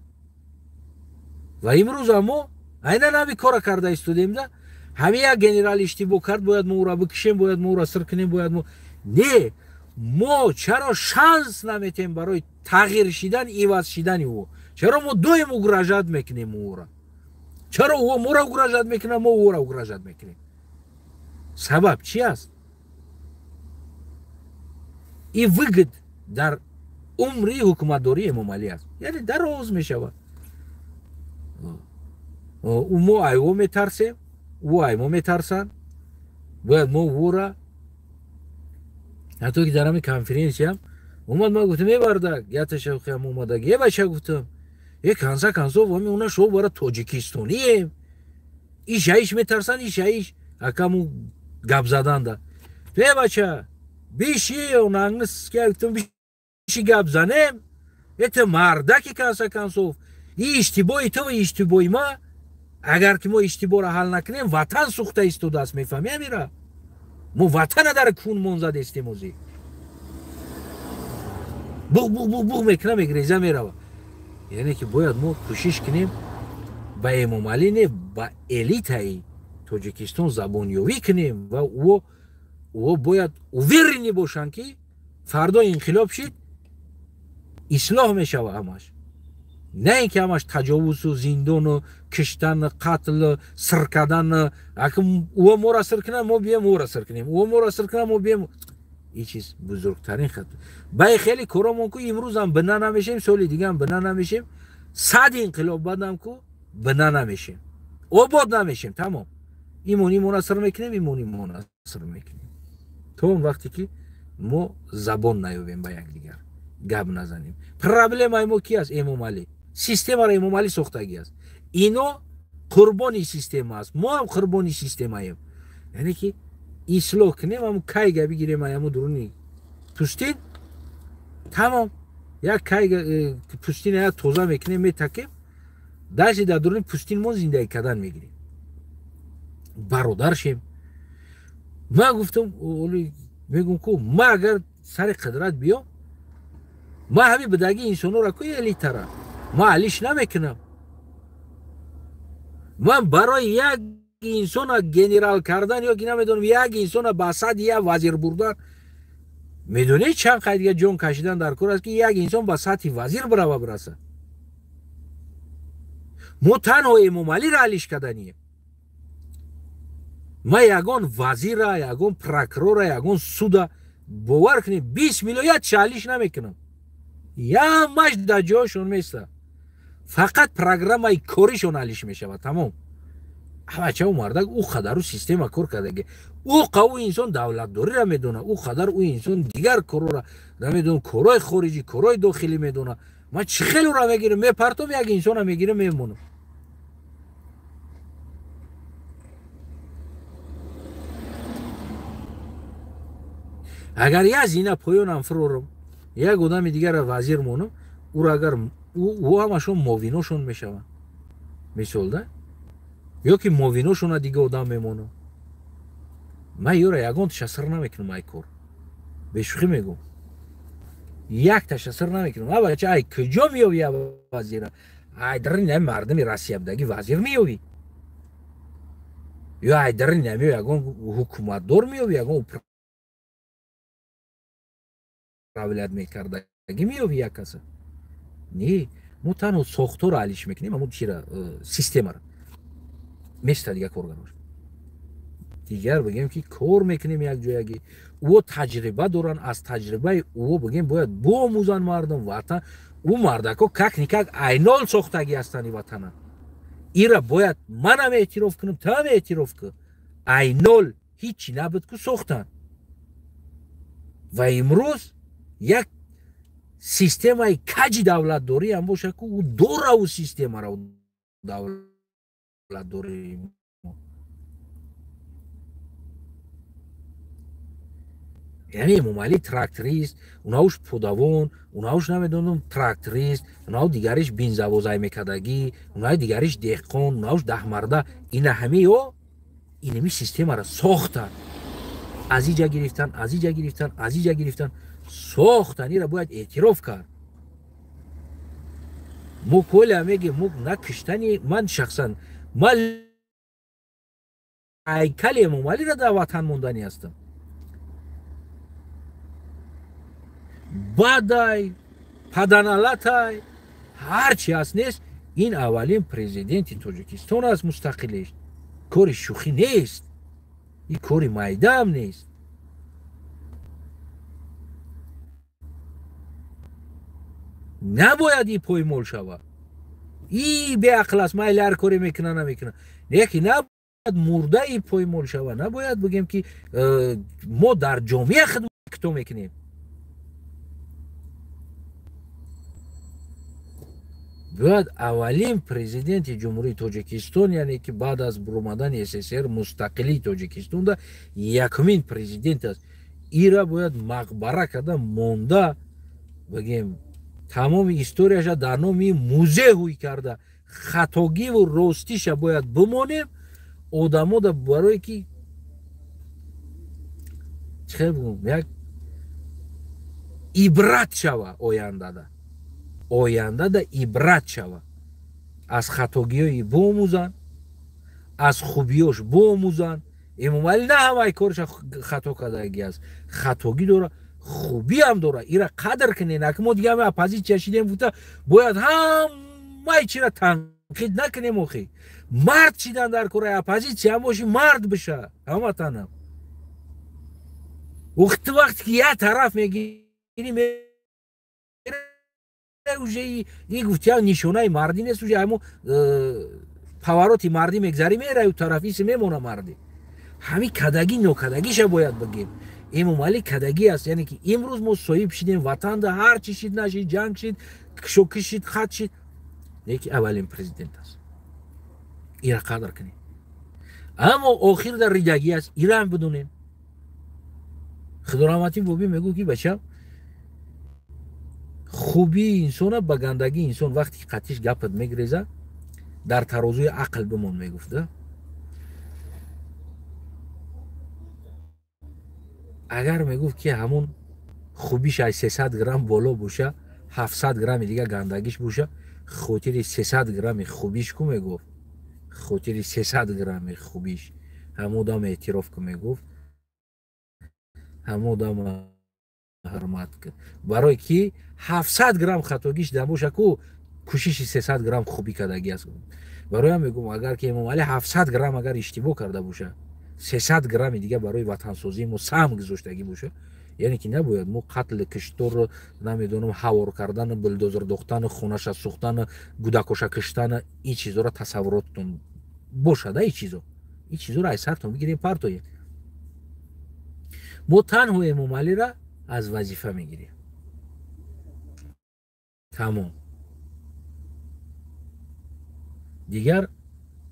Ва имрӯз мо айнан ҳамин кора карда истодем да. Ҳамин як генерал иштибоҳ кард, бояд мо ӯро бикушем, бояд мо ӯро сир кунем, бояд мо не, мо чаро шанс наметем барои тағйир шидан, иваз шидани ӯ? Чаро мо доим угрожать мекунем ӯро? Чаро ӯ моро угрожать мекунад, мо ӯро угрожать мекунем? Сабаб чи аст? И выгод дар умри ҳукуматдории Эмомалӣ аст, яъне дароз мешавад. Мо ай ӯ метарсем, ӯ ай мо метарсанд. Бояд мо ӯра, ҳатто ки дар ҳамин конференсиям омад, ман гуфтам: е бардак, яташахам омадаг, е бача, гуфтам, е конца концов ами уна шо бара тоҷикистонием. Иш аиш метарсанд, иш аиш акаму гап заданда. Е бача, биши онангнис, гуфтам, биши гап занем, это мардаки, конца концов и иштибоҳи ту ва иштибоҳи ма, агар ки мо иштибоҳро ҳал накунем, ватан сӯхта истодааст. Мефаҳми амира? Мо ватана дар кунмон задестем. Озӣ буғ буғ буғ буғ мекуна, мегреза, мерава. Яъне ки бояд мо кӯшиш кунем ба Эмомалӣ не, ба элитаи Тоҷикистон забонёвӣ кунем ва ӯ бояд уверенный бошанд, ки фардо инқилоб шид, ислоҳ мешава ҳамаш, на ин ки ҳамаш таҷовузу зиндону киштану қатлу сир кардану. Ӯ моро сир кунад, мо бием ӯро сир кунем, ӯ моро сир кунад, мо бием. Ин чиз бузургтарин хат баи хеле коромон ку имрӯзам бина намешем, соли дигаам бина намешем, 100 инқилоб бадам ку бина намешем, обод намешем. Тамом, имон имона сир мекунем, имон имона сир мекунем то он вақте ки мо забон наёбем, ба якдигар гап назанем. Проблемаи мо ки аст? Эмомалӣ. Системаро Эмомалӣ сохтагӣ аст. Ино қурбони система аст, мо ҳам қурбони системаем. Яъне ки ислоҳ кунем, ҳамун кайга бигирем, ҳамун дуруни пӯстин, тамом, як кайга пӯстин як тоза мекунем, метакем, дашти дар дуруни пӯстин мо зиндагӣ кардан мегирем, бародар шем. Ман гуфтам, мегум ку ма агар сари қудрат биём, ма ҳамин бидагии инсонҳоро ку элитара ма алиш намекунам. Ман барои як инсона генерал кардан ё ки намедонам як инсона ба сатҳи як вазир бурдан, медонед чанд қай дига ҷон кашидан дар кор аст, ки як инсон ба сатҳи вазир бирава бираса. Мо танҳо Эмомалиро алиш карданием. Ма ягон вазира, ягон прокурора, ягон суда, бовар кунед, 20 миллион ятша алиш намекунам, ямаш дар ҷояшон места, фақат программаи коришон алиш мешавад, тамом. Бача, ӯ мардак ӯ қадару система кор кардаги, ӯ қа ӯ инсон давлатдориро медона, ӯ қадар ӯ инсон дигар корора намедонам, корҳои хориҷӣ, корҳои дохилӣ медона. Ман чӣ хел ӯро мегирам, мепартом, як инсона мегирам, мемонам. Агар як зина поёнам фурорам, як одами дигарро вазир монам, ӯро агар ӯ ҳамашон мовиношон мешаванд, мисол да, ё ки мовиношона дига одам мемонам. Ман ёра ягон ташассур намекунам, ай кор бешӯхӣ мегӯм, як ташассур намекунам. А бача, ай куҷо меёвӣ я вазира? Ай дарини нами мардуми Россия будаги вазир меёвӣ? Ё ай дарини нами ягон ҳукуматдор меёвӣ, ягон управлять мекардаги меёвӣ як каса? Не, мо танҳо сохторро алиш мекунем, амо чира, системаро места дига коргарош дигар бигем ки кор мекунем якҷоягӣ. Ӯ таҷриба доранд, аз таҷрибаи ӯ бигем бояд биомӯзанд мардум ватан. Ӯ мардако как-никак айнол сохтагӣ ҳастанд и ватана. Ира бояд манам эътироф кунам, туам эътироф кун. Айнол ҳичи набуд ку сохтанд. Ва имрӯз як системаи каҷи давлатдорӣ ҳам бошад ку ӯ дора ӯ системаро давлатдорӣ. Яъне Эмомалӣ тракторист, унауш подавон, унауш намедонам тракторист, унау дигариш бензовозай мекардагӣ, унаи дигариш деҳқон, унауш даҳмарда. Ина ҳамаи ё инами системаро сохтанд. Аз иҷа гирифтан, аз иҷа гирифтан, аз иҷа гирифтан, сохтан. Ира бояд эътироф кард. Мо коля мегем, мо на киштани, ман шахсан ман ҳайкали Эмомалиро дар ватан мондани ҳастам. Бадай, паданалатай, ҳар чи ҳаст нест, ин аввалин президенти Тоҷикистон аст мустақилиш. Кори шӯхӣ нест, ин кори майдаам нест. Набояд и поймол шавад. И беақл аст, майли ҳар коре мекуна, намекуна. Лекин набояд мурда и поймол шавад. Набояд бигем ки мо дар ҷомеа хидмат кито мекунем. Бояд аввалин президенти Ҷумҳурии Тоҷикистон, яъне ки баъд аз буромадани СССР мустақилии Тоҷикистонда якумин президент аст. Ира бояд мақбара карда монда, бигем, тамоми историяша дар номи музей ҳуй карда, хатогиву ростиша бояд бимонем. Одамода барое ки чӣ бигӯм, як ибрат шава ояндада. Ояндада ибрат шава. Аз хатогиҳои биомӯзанд, аз хубиёш биомӯзанд. Эмомалӣ на ҳамаи кореша хато кардагӣ аст, хатогӣ дора, хубиам дора. Ира қадр кунед. Аки мо дига ҳама оппозитсия шидем гуфта бояд ҳамаи чира танқид накунем. Охи мард шидан дар кораи оппозитсия ҳам боши, мард биша ҳамватанам. Охи вақте ки як тараф мегирӣ, уже и гуфтия нишонаи мардӣ нест. Уже ҳамо повороти мардӣ мегзарӣ, мераю тараф иси мемона мардӣ. Ҳами кадагӣ нокадагиша бояд бигем. Эмомалӣ кадагӣ аст, яъне ки имрӯз мо соҳиб шидем ватанда, ҳар чи шид нашид, ҷанг шид, кишокиш шид, хат шид, лекин аввалин президент аст. Ира қадр кунем. Аммо охир дар ридагӣ аст, ира ҳам бидонем. Худораҳматӣ бобӣ мегӯ ки бачам, хубии инсона ба гандагии инсон вақте ки қатиш гапат мегреза, дар тарозуи ақл бимон, мегуфта. Агар мегуфт ки ҳамун хубиш ай 300 грамм боло боша, 700 грамми дига гандагиш боша, хотири 300 грамми хубиш ку мегуфт, хотири 300 грамми хубиш ҳамон одам эътироф ку мегуфт, ҳамон одам ҳурмат кун. Барои ки 700 грамм хатогиш дар боша ку, кӯшиши 300 грамм хубӣ кардагӣ аст. Барои ҳам мегӯм, агар ки Эмомалӣ 700 грамм агар иштибоҳ карда боша, 300 грамми дига барои ватансозии мо саҳм гузоштагӣ боша, яъне ки набояд мо қатли кишторро, намедонам, ҳавор кардану, булдозер дохтану, хонаша сӯхтану, гудакоша киштану, ин чизоро тасаввуротатон бошад. Ин чизо, ин чизоро аз сартон бигирем, партоед. Мо танҳо Эмомалиро аз вазифа мегирем. Тамом. Дигар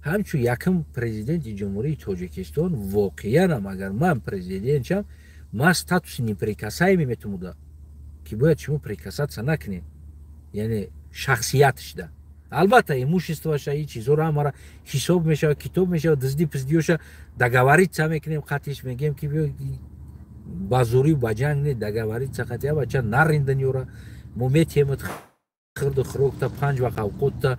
ҳамчун якум президенти Ҷумҳурии Тоҷикистон, воқеанам агар ман президент шам, ман статуси неприкасаемый метумуда, ки бояд шумо прикасаться накунед, яъне шахсиятшда. Албатта имуществоша, ин чизоро ҳамара ҳисоб мешавад, китоб мешавад, дизди пиздиёша договориться мекунем, қатиш мегем ки ба зӯрӣ ба ҷанг не, договориться қатия бача нарин дунёра, мо метиҳемат хирду хӯрокта, панҷ вақт авқотта,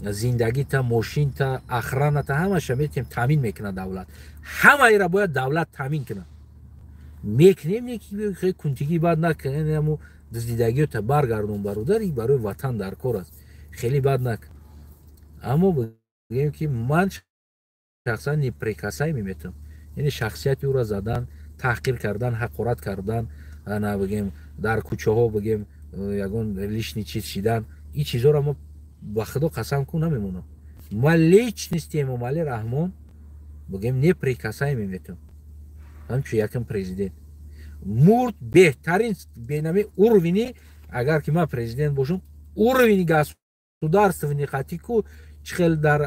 зиндагита, мошинта, охраната, ҳамаша метиҳем, таъмин мекунад давлат. Ҳамаира бояд давлат таъмин кунад. Мекунем, не ки кунтигӣ бад накунем, амо дуздидагиёта баргардон, бародар, ин барои ватан дар кор аст, хеле бад накун. Аммо бигӯем ки ман шахсан неприкасаемый метавонам, яъне шахсияти ӯро задан, таҳқир кардан, ҳақорат кардан, ана бигем дар кӯчаҳо бигем ягон лишний чиз шидан, ин чизоро мо ба худо қасам ку намемонам. Ман личности Эмомалӣ Раҳмон бигем неприкасаемый метавонам, ҳамчун якум президент. Мурд беҳтарин бенами уровни, агар ки ман президент бошам, уровни государственный хати ку чӣ хел дар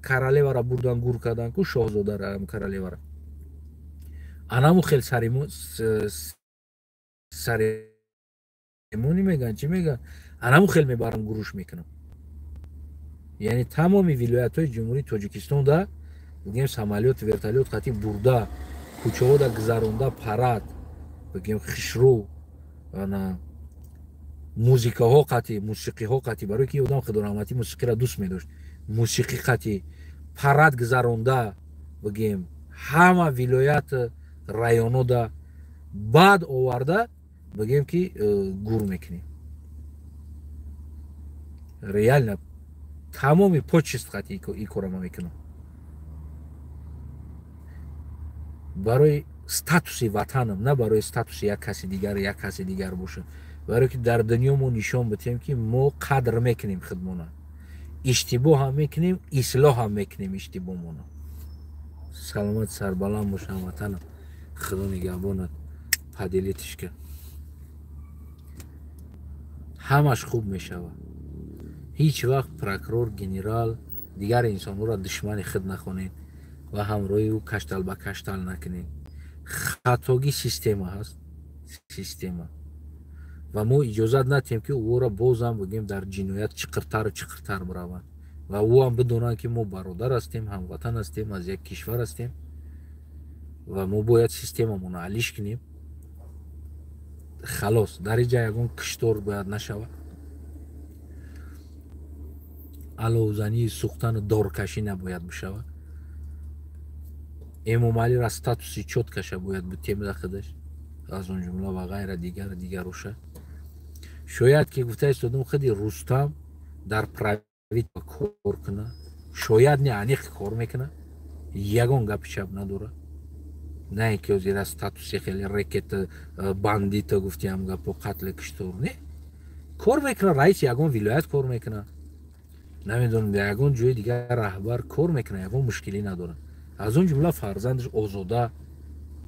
королевара бурдан гур кардан ку, шоҳзодара королевара, анаму хел саримони меган, чӣ меган, анаму хел мебарам гуруш мекунам. Яъне тамоми вилоятҳои Ҷумҳурии Тоҷикистонда бигем самолёт, вертолёт қати бурда Кӯчаҳода гузаронда парад, бигем хишрӯ, ана музикаҳо қатӣ, мусиқиҳо қатӣ, барои ки одам худораҳматӣ мусиқиро дӯст медошт, мусиқӣ қатӣ парад гузаронда, бигем ҳама вилоят районода баъд оварда, бигем ки гур мекунем. Реально тамоми почест қатӣ ин кора ма мекунам. Барои статуси ватанам, на барои статуси як каси дигар, як каси дигар бошад. Барои ки дар дунё мо нишон бидиҳем, ки мо қадр мекунем худмона, иштибоҳ ҳам мекунем, ислоҳ ҳам мекунем иштибоҳмона. Саломат, сарбаланд бош ҳамватанам, Худо нигаҳбонат. Поделитишка, ҳамаш хуб мешавад. Ҳеҷ вақт прокурор, генерал, дигар инсонҳоро душмани худ нахонед ва ҳамроҳи ӯ каштал ба каштал накунед. Хатогӣ система ҳаст, система, ва мо иҷозат надиҳем, ки ӯро бозам бигем дар ҷиноят чиқиртару чиқиртар бираванд ва ӯ ҳам бидонанд, ки мо бародар ҳастем, ҳамватан ҳастем, аз як кишвар ҳастем ва мо бояд системамонро алиш кунем. Халос, дар инҷа ягон киштор бояд нашавад, аловзании сӯхтану доркашӣ набояд бишавад. Эмомалиро статуси чёткаша бояд бутем да худаш, аз он ҷумла ва ғайра дигар дигароша. Шояд ки гуфта истодам, худи Рустам дар правительство кор кунад, шояд не, аниқ кор мекунад, ягон гапи чап надорад. На ин ки озира статуси хеле рекета, бандита гуфтиам гапо, қатли киштор, не, кор мекунад, раиси ягон вилоят кор мекунад, намедонам, дар ягон ҷои дигар раҳбар кор мекунад, ягон мушкилӣ надорад. Аз он ҷумла фарзандаш Озода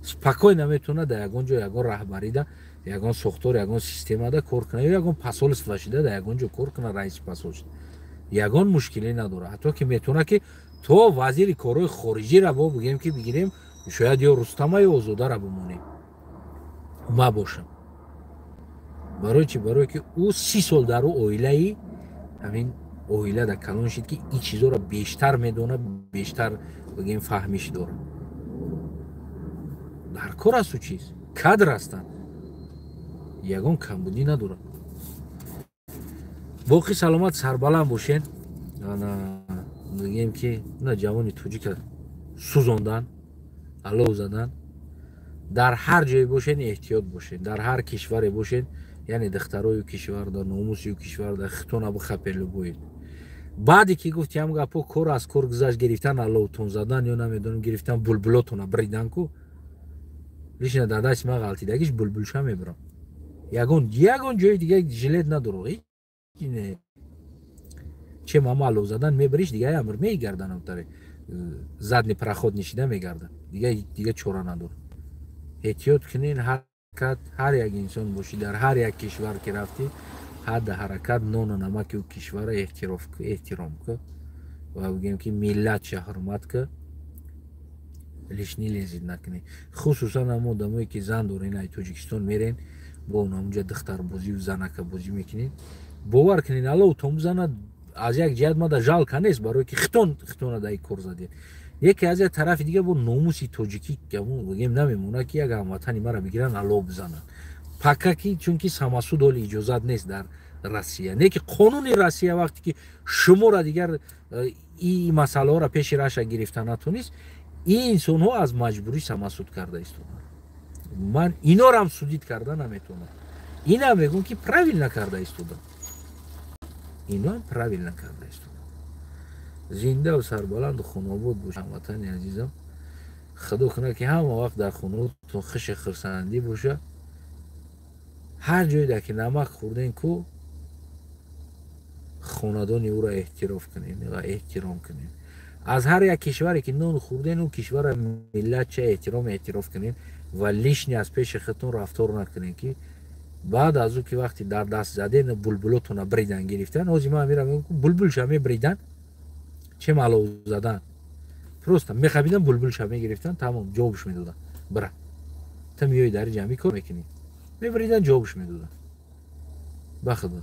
спокойно метавонад дар ягон ҷо, ягон раҳбарида, ягон сохтор, ягон системада кор кунад, ё ягон посольство шида дар ягон ҷо кор кунад, раиси посольство, ягон мушкилӣ надорад. Ҳатто ки метавонад, ки то вазири корҳои хориҷиро бо бигем, ки бигирем, шояд ё Рустама, ё Озодаро бимонем, ма бошам. Барои чи? Барое ки ӯ 30 сол дар ӯ оилаи ҳамин оила дар калон шид, ки ин чизоро бештар медонад, бештар бигем фаҳмиш дорад. Дар кор аст ӯ чиз, кадр ҳастанд, ягон камбудӣ надорад. Боқӣ саломат, сарбаланд бошед. Мегӯем, ки на ҷавони тоҷика сӯзондан, алов задан. Дар ҳар ҷое бошед, эҳтиёт бошед, дар ҳар кишваре бошед, яъне духтарою кишварда, номусию кишварда хитона бихапелу боед. Баъде ки гуфтиам гапо, кор аз кор гузашт, гирифтан аловтон задан ё намедонам, гирифтан булбулотона бридан ку, лишна дар дасти ман ғалтидагиш булбулша мебирам. Ягон ҷои дига жилет надорам, че мама алов задан мебириш, дига амр мегарданам, таре задний проход нишида мегардам, дига чора надорам. Эҳтиёт кунед, ҳаракат, ҳар як инсон бошӣ, дар ҳар як кишвар ки рафтӣ, ҳадда ҳаракат нону намаки ӯ кишварро эҳтиром кун ва бигем, ки миллатша ҳурмат кун, лишний лезить накунӣ. Хусусан ҳамо одамое ки зан дорен, ай Тоҷикистон мерен, бо онамунҷа духтарбозию занакабозӣ мекунед. Бовар кунед, алло том зана аз як ҷиҳат мада жалко нест, барое ки хитон хитона дар ин кор задед. Яке аз як тарафи дига бо номуси тоҷикӣ бигем намемонад, ки як ҳамватани мара бигиранд, алло бизананд. Пака ки чунки самосуд ҳоли иҷозат нест дар Россия. Не ки қонуни Россия вақте ки шуморо дигар ин масъалаҳоро пеши раша гирифта натонист, ин инсонҳо аз маҷбурӣ самосуд карда истоданд. Ман инорам судить карда наметавонам. Инам мегӯям, ки правильно карда истоданд. Иноам правильно карда истоданд. Зиндаву сарбаланду хунобод бош, ҳамватани азизам. Худо кунад, ки ҳама вақт дар хонаотон хуши хурсандӣ боша. Ҳар ҷойда ки намак хӯрден ку, хонадони ӯро эҳтироф кунед ва эҳтиром кунед. Аз ҳар як кишваре ки нон хӯрден, ӯ кишварро миллатча эҳтиром эътироф кунед ва лишний аз пеши худтон рафтор накунед, ки баъд аз ӯ ки вақте дар даст заден, булбулотона бридан гирифтан. Ҳозир ман мирам, булбулша мебридан, че малов задан, просто мехабидан, булбулша мегирифтан, тамом, ҷавобш медодан: бира, та миёи дар ҷамъӣ кор мекунӣ. Мебридан, ҷавобш медодан. Ба худо,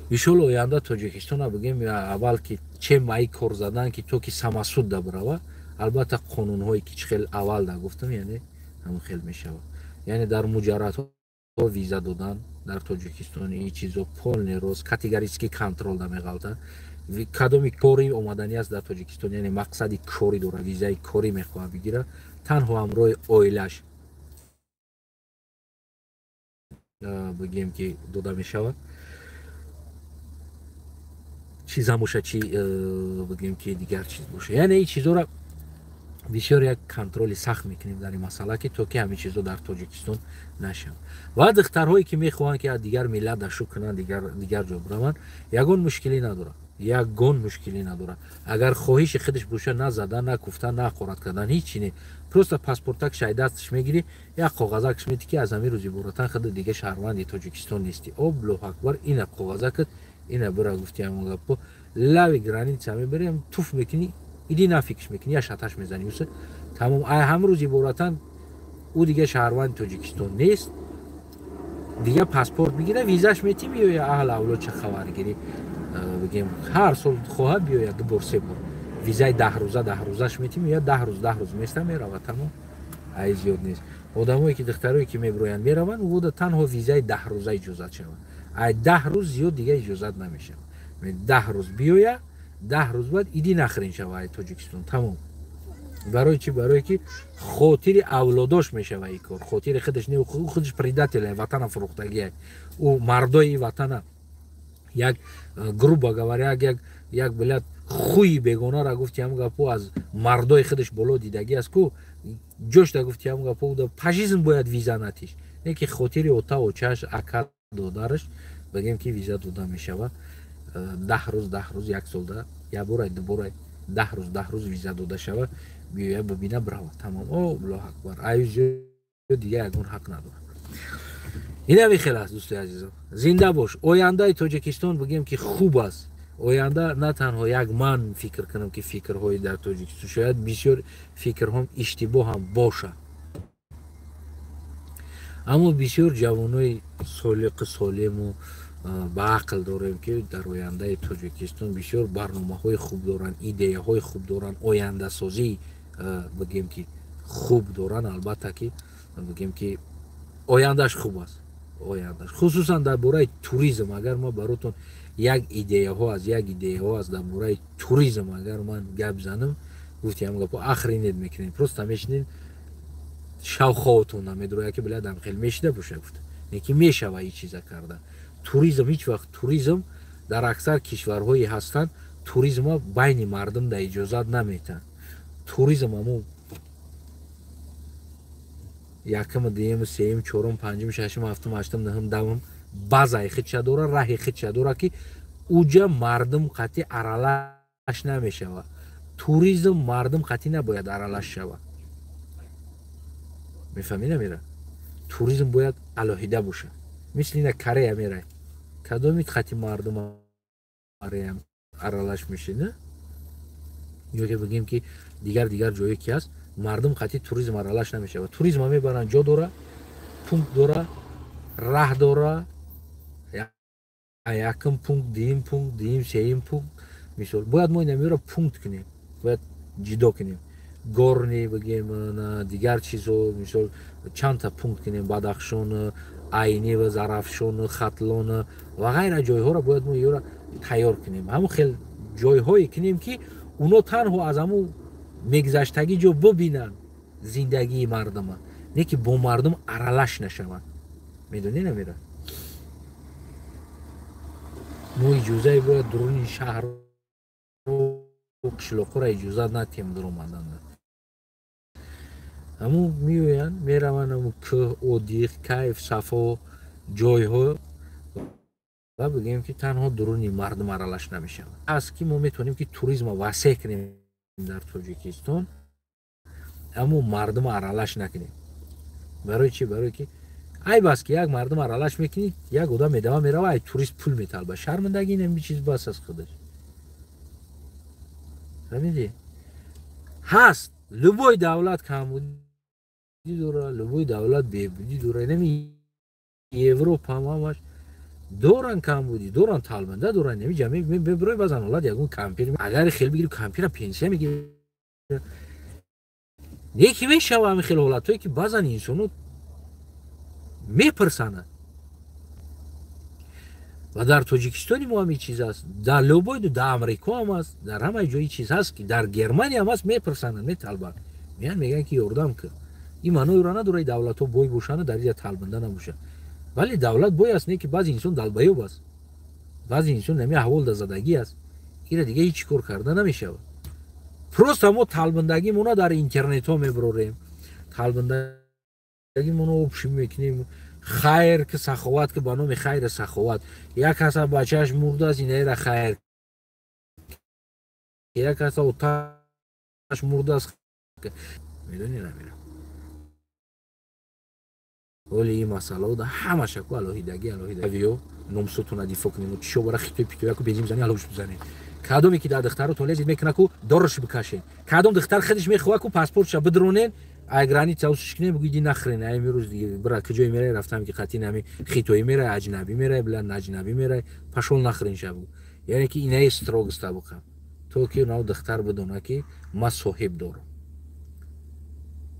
иншолло, оянда Тоҷикистона бигем, аввал ки Чем ай кор задан, ки то ки самосуд да бирава. Албатта, қонунҳое ки чӣ хел аввал да гуфтам, яъне ҳамон хел мешавад. Яъне дар муҷаррадҳо виза додан дар Тоҷикистон, ин чизо полный рост категорически контроль да меғалта. Кадоми кори омаданӣ аст дар Тоҷикистон, яъне мақсади корӣ дора, визаи корӣ мехоҳад бигира, танҳо ҳамроҳи оилаш, бигем, ки дода мешавад. Чӣ зан боша, чӣ, бигем, ки дигар чиз боша. Яъне ин чизоро бисёр як контроли сахт мекунем дар ин масъала, ки то ки ҳамин чизо дар Тоҷикистон нашавад. Ва духтарҳое, ки мехоҳанд, ки аз дигар миллат дашу кунанд, дигар ҷо бираванд, ягон мушкилӣ надорад, ягон мушкилӣ надорад. Агар хоҳиши худаш боша, на задан, на куфтан, на ҳақорат кардан, ҳичи не. Просто паспортакш ай дасташ мегирӣ, як коғазакш метӣ, ки аз ҳамин рӯз иборатан худ дига шаҳрванди Тоҷикистон нестӣ. Аллоҳу акбар, ина коғазакат, ина бира, гуфти ҳамон гапо, лави граница мебарем, туф мекунӣ, иди нафикш мекунӣ, я шаташ мезанӣ, уса тамом. Ай ҳамин рӯз иборатан ӯ дига шаҳрванди Тоҷикистон нест. Дига паспорт бигира, визаш метӣ, биёя, аҳл авлод ча хабаргирӣ, бигем, ҳар сол хоҳад биёяд, ду бор, се бор. Визаи 10 рӯза, 10 рӯзаш метӣ, меояд, 10 рӯз, 10 рӯз места, мерава, тамом. Ай зиёд нест. Одамое ки, духтарое ки мебироянд, мераванд, уда танҳо визаи 10 рӯза иҷозат шавад. Ай 10 рӯз зиёд дига иҷозат намешавад. 10 рӯз биёя, 10 рӯз баъд иди нахрен шава ай Тоҷикистон, тамом. Барои чӣ? Барое ки хотири авлодош мешава ин кор, хотири худаш не. Худаш предатель, ватана фурӯхтагия. Ӯ мардои ватана, як, грубо говоря, як, блядь, хуи бегонара, гуфти ҳам гапо, аз мардои худаш боло дидагӣ аст ку ҷошта, гуфти ҳам гапо, пажизм бояд виза натиш. Не ки хотири ота, очаш, ака, додараш, бигем, ки виза дода мешавад 10 рӯз, 10 рӯз, як солда як борай, ду борай, 10 рӯз, 10 рӯз виза дода шавад, биёя, бибина, бирава, тамом. О, аллоҳу акбар, аю дига ягон ҳақ надорад. Инами хел аст, дӯстои азизам. Зинда бош. Ояндаи Тоҷикистон, бигем, ки хуб аст. Оянда на танҳо як ман фикр кунам, ки фикрҳои дар Тоҷикистон, шояд бисёр фикрҳом иштибоҳ ҳам бошад, аммо бисёр ҷавонои солиқу солиму ба ақл дорем, ки дар ояндаи Тоҷикистон бисёр барномаҳои хуб доранд, идеяҳои хуб доранд, ояндасозӣ, бигем, ки хуб доранд. Албатта ки, бигем, ки ояндаш хуб аст, ояндаш, хусусан дар бораи туризм. Агар ма баротон як идеяҳо аз дар бораи туризм агар ман гап занам, гуфти ҳам гапо, охренеть мекунед, просто мешинед, шавхоотон намедрояд, ки блядам хел мешида боша, гуфта не ки мешава ин чиза карда. Туризм, ҳеҷ вақт туризм дар аксар кишварҳое ҳастанд, туризма байни мардум да иҷозат наметаҳанд. Туризм амо якум, дуюм, сеюм, чорум, панҷум, шашум, ҳафтум, ҳаштум, нӯҳум, даҳум базаи худша дора, раҳи худша дора, ки уҷа мардум қатъи аралаш намешавад. Туризм мардум қатъӣ набояд аралаш шавад, мефаҳмӣ? Намера, туризм бояд алоҳида бошад. Мисли ина Корея мерай, кадоми қати мардум аралаш мешед? Ё ки, бигем, ки дигар ҷое ки ҳаст, мардум қатъи туризм аралаш намешавад. Туризма мебаранд, ҷо дора, пункт дора, раҳ дора: якум пункт, дуюм пункт, дуюм, сеюм пункт. Мисол, бояд мо инамиро пункт кунем, бояд ҷидо кунем, горный, бигем, дигар чизо. Мисол, чандта пункт кунем: Бадахшон, Айни ва Зарафшон, Хатлон ва ғайра ҷойҳоро бояд мо ёра тайёр кунем. Ҳамон хел ҷойҳое кунем, ки уно танҳо аз ҳамун мегузаштагӣ ҷо бибинанд зиндагии мардума, не ки бо мардум аралаш нашаванд. Медонӣ, намера, мо иҷозае бояд дуруни шаҳру қишлоқҳоро иҷозат натиҳем дуромадан. Ҳамун меоянд, мераванд ҳамун кӯҳ, отдых, кайф, сафо ҷойҳо ва, бигӯем, ки танҳо дуруни мардум аралаш намешавад. Аст ки мо метавонем, ки туризма васеъ кунем дар Тоҷикистон, аммо мардума аралаш накунем. Барои чӣ? Барое ки айб аст, ки як мардум аралаш мекунӣ, як одам медава, мерава, ай турист пул металба. Шармандагӣ, инами чиз бас аст худаш. Фаҳмидӣ? Ҳаст, любой давлат камбудӣ дора, любой давлат бебудӣ дора. Инами Европа ҳам ҳамаш Доран камбудӣ, доран талбанда, доран намиҷа мебирои баъзан ҳолат ягон кампир агар хел бигири, кампира пенсия мегири. Неки мешава ҳамин хел ҳолатҳое, ки баъзан инсоно мепурсанад. Ва дар Тоҷикистони мо ҳамин чиз аст, дар любой, дар Амрико ҳам аст, дар ҳамаи ҷои чиз ҳаст, ки дар Германия ҳам аст, мепурсанад, металбанд, меян, мегӯянд, ки ёрдам кун. Ин маъноеро надорад, давлатҳо бой бошанд, дар иҷа талбанда набошад. Вале давлат бой аст, не ки баъзе инсон долбоёб аст, баъзе инсон нами аҳвол да задагӣ аст, ира дига ҳеҷ кор карда намешавад. Просто мо талбандагимона дар интернетҳо мебарорем, талбандагимона общим мекунем, хайр ки саховат ки ба номи хайри саховат. Як каса бачааш мурдааст, инаира хайр, як каса оташ мурдааст, медони, намира. Оли ин масъалао да ҳамаша ку алоҳидагӣ, алоҳидавиё номсотуна дифоъ кунем. Чишо бара хитой питояку бензин бизанем, алош бизанем. Кадоме ки дар духтару толезид мекуна ку, дораш бикашен. Кадом духтар худиш мехоҳа ку, паспортша бидронен, ай граница усиш кунем, бугиди нахрен. Ай имрӯз бира, куҷое мерай, рафтам ки қатъи нами хитоӣ мерай, аҷнабӣ мерай, била аҷнабӣ мерай, пошёл, нахрен шабу. Яъне ки инаи строгость табуқам, то ки нав духтар бидона, ки ма соҳиб дорам.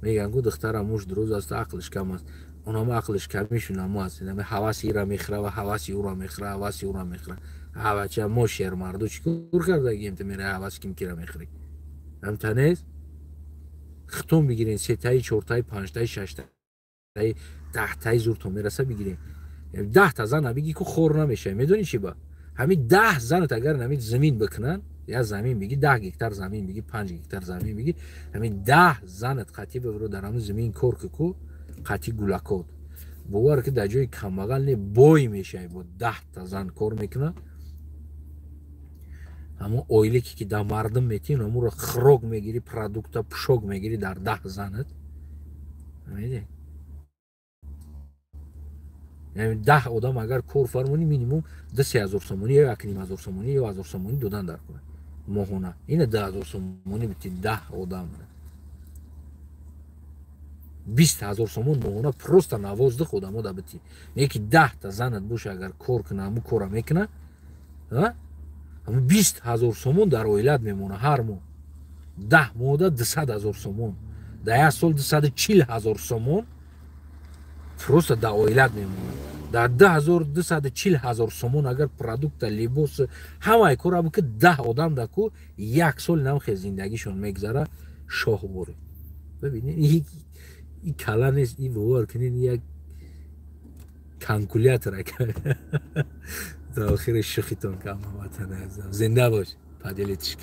Мегӯянд ку, духтара муш дуруз аст, ақлиш кам аст. Онама ақлиш камишун амо аст, нами ҳаваси ира мехӯра ва ҳаваси ӯро мехӯра, ҳаваси ӯро мехӯра. Ҳавача, мо шермарду чӣ кор кардагием? Ту мерай, ҳаваси ким кира мехӯрӣ? Ҳамта нест. Хитон бигирен, сетаи, чортаи, панҷтаи, шаштаи, 10таи зуртон мераса, бигирен. 10та зана биги ку, хор намешавӣ. Медонӣ чӣ ба? Ҳамин 10 занат агар нами замин бикунанд, я замин биги, 10 гектар замин биги, 5 гектар замин биги, ҳамин 10 занат қатъи бибро, дар ҳамин замин кор ку, қатъи гулакот, бовар ки дар ҷои камбағал не, бой мешавӣ. Бо 10та зан кор мекунад, ҳамон ойлике ки дар мардум метиҳ, ҳамонро хӯрок мегирӣ, продукта, пӯшок мегирӣ дар 10 занат. Фаҳмидӣ? Яъне 10 одам агар кор фармонӣ, минимум 2-3 ҳазор сомонӣ ё 1,5 ҳазор сомонӣ ё 1000 сомонӣ додан дар кора моҳона. Ина 10 000 сомонӣ бити 10 одам, 20 000 сомон моҳона просто навоздих одамо да бити. Не ки 10та занат боша, агар кор куна, ҳамун кора мекуна, ҳамун 20 000 сомон дар оилат мемона ҳар моҳ. 10 моҳда 200 000 сомон, дар як сол 240 000 сомон просто дар оилат мемонад. Дар 240 000 сомон агар продукта, либос, ҳамаи кора ки 10 одам да ку, як сол намхе зиндагишон мегзара шоҳворӣ. Бибинед, и кала нест, и бовар кунед, як калькулятор. До охири шухитон кам, ватани азизам, зинда бош, поделитесь.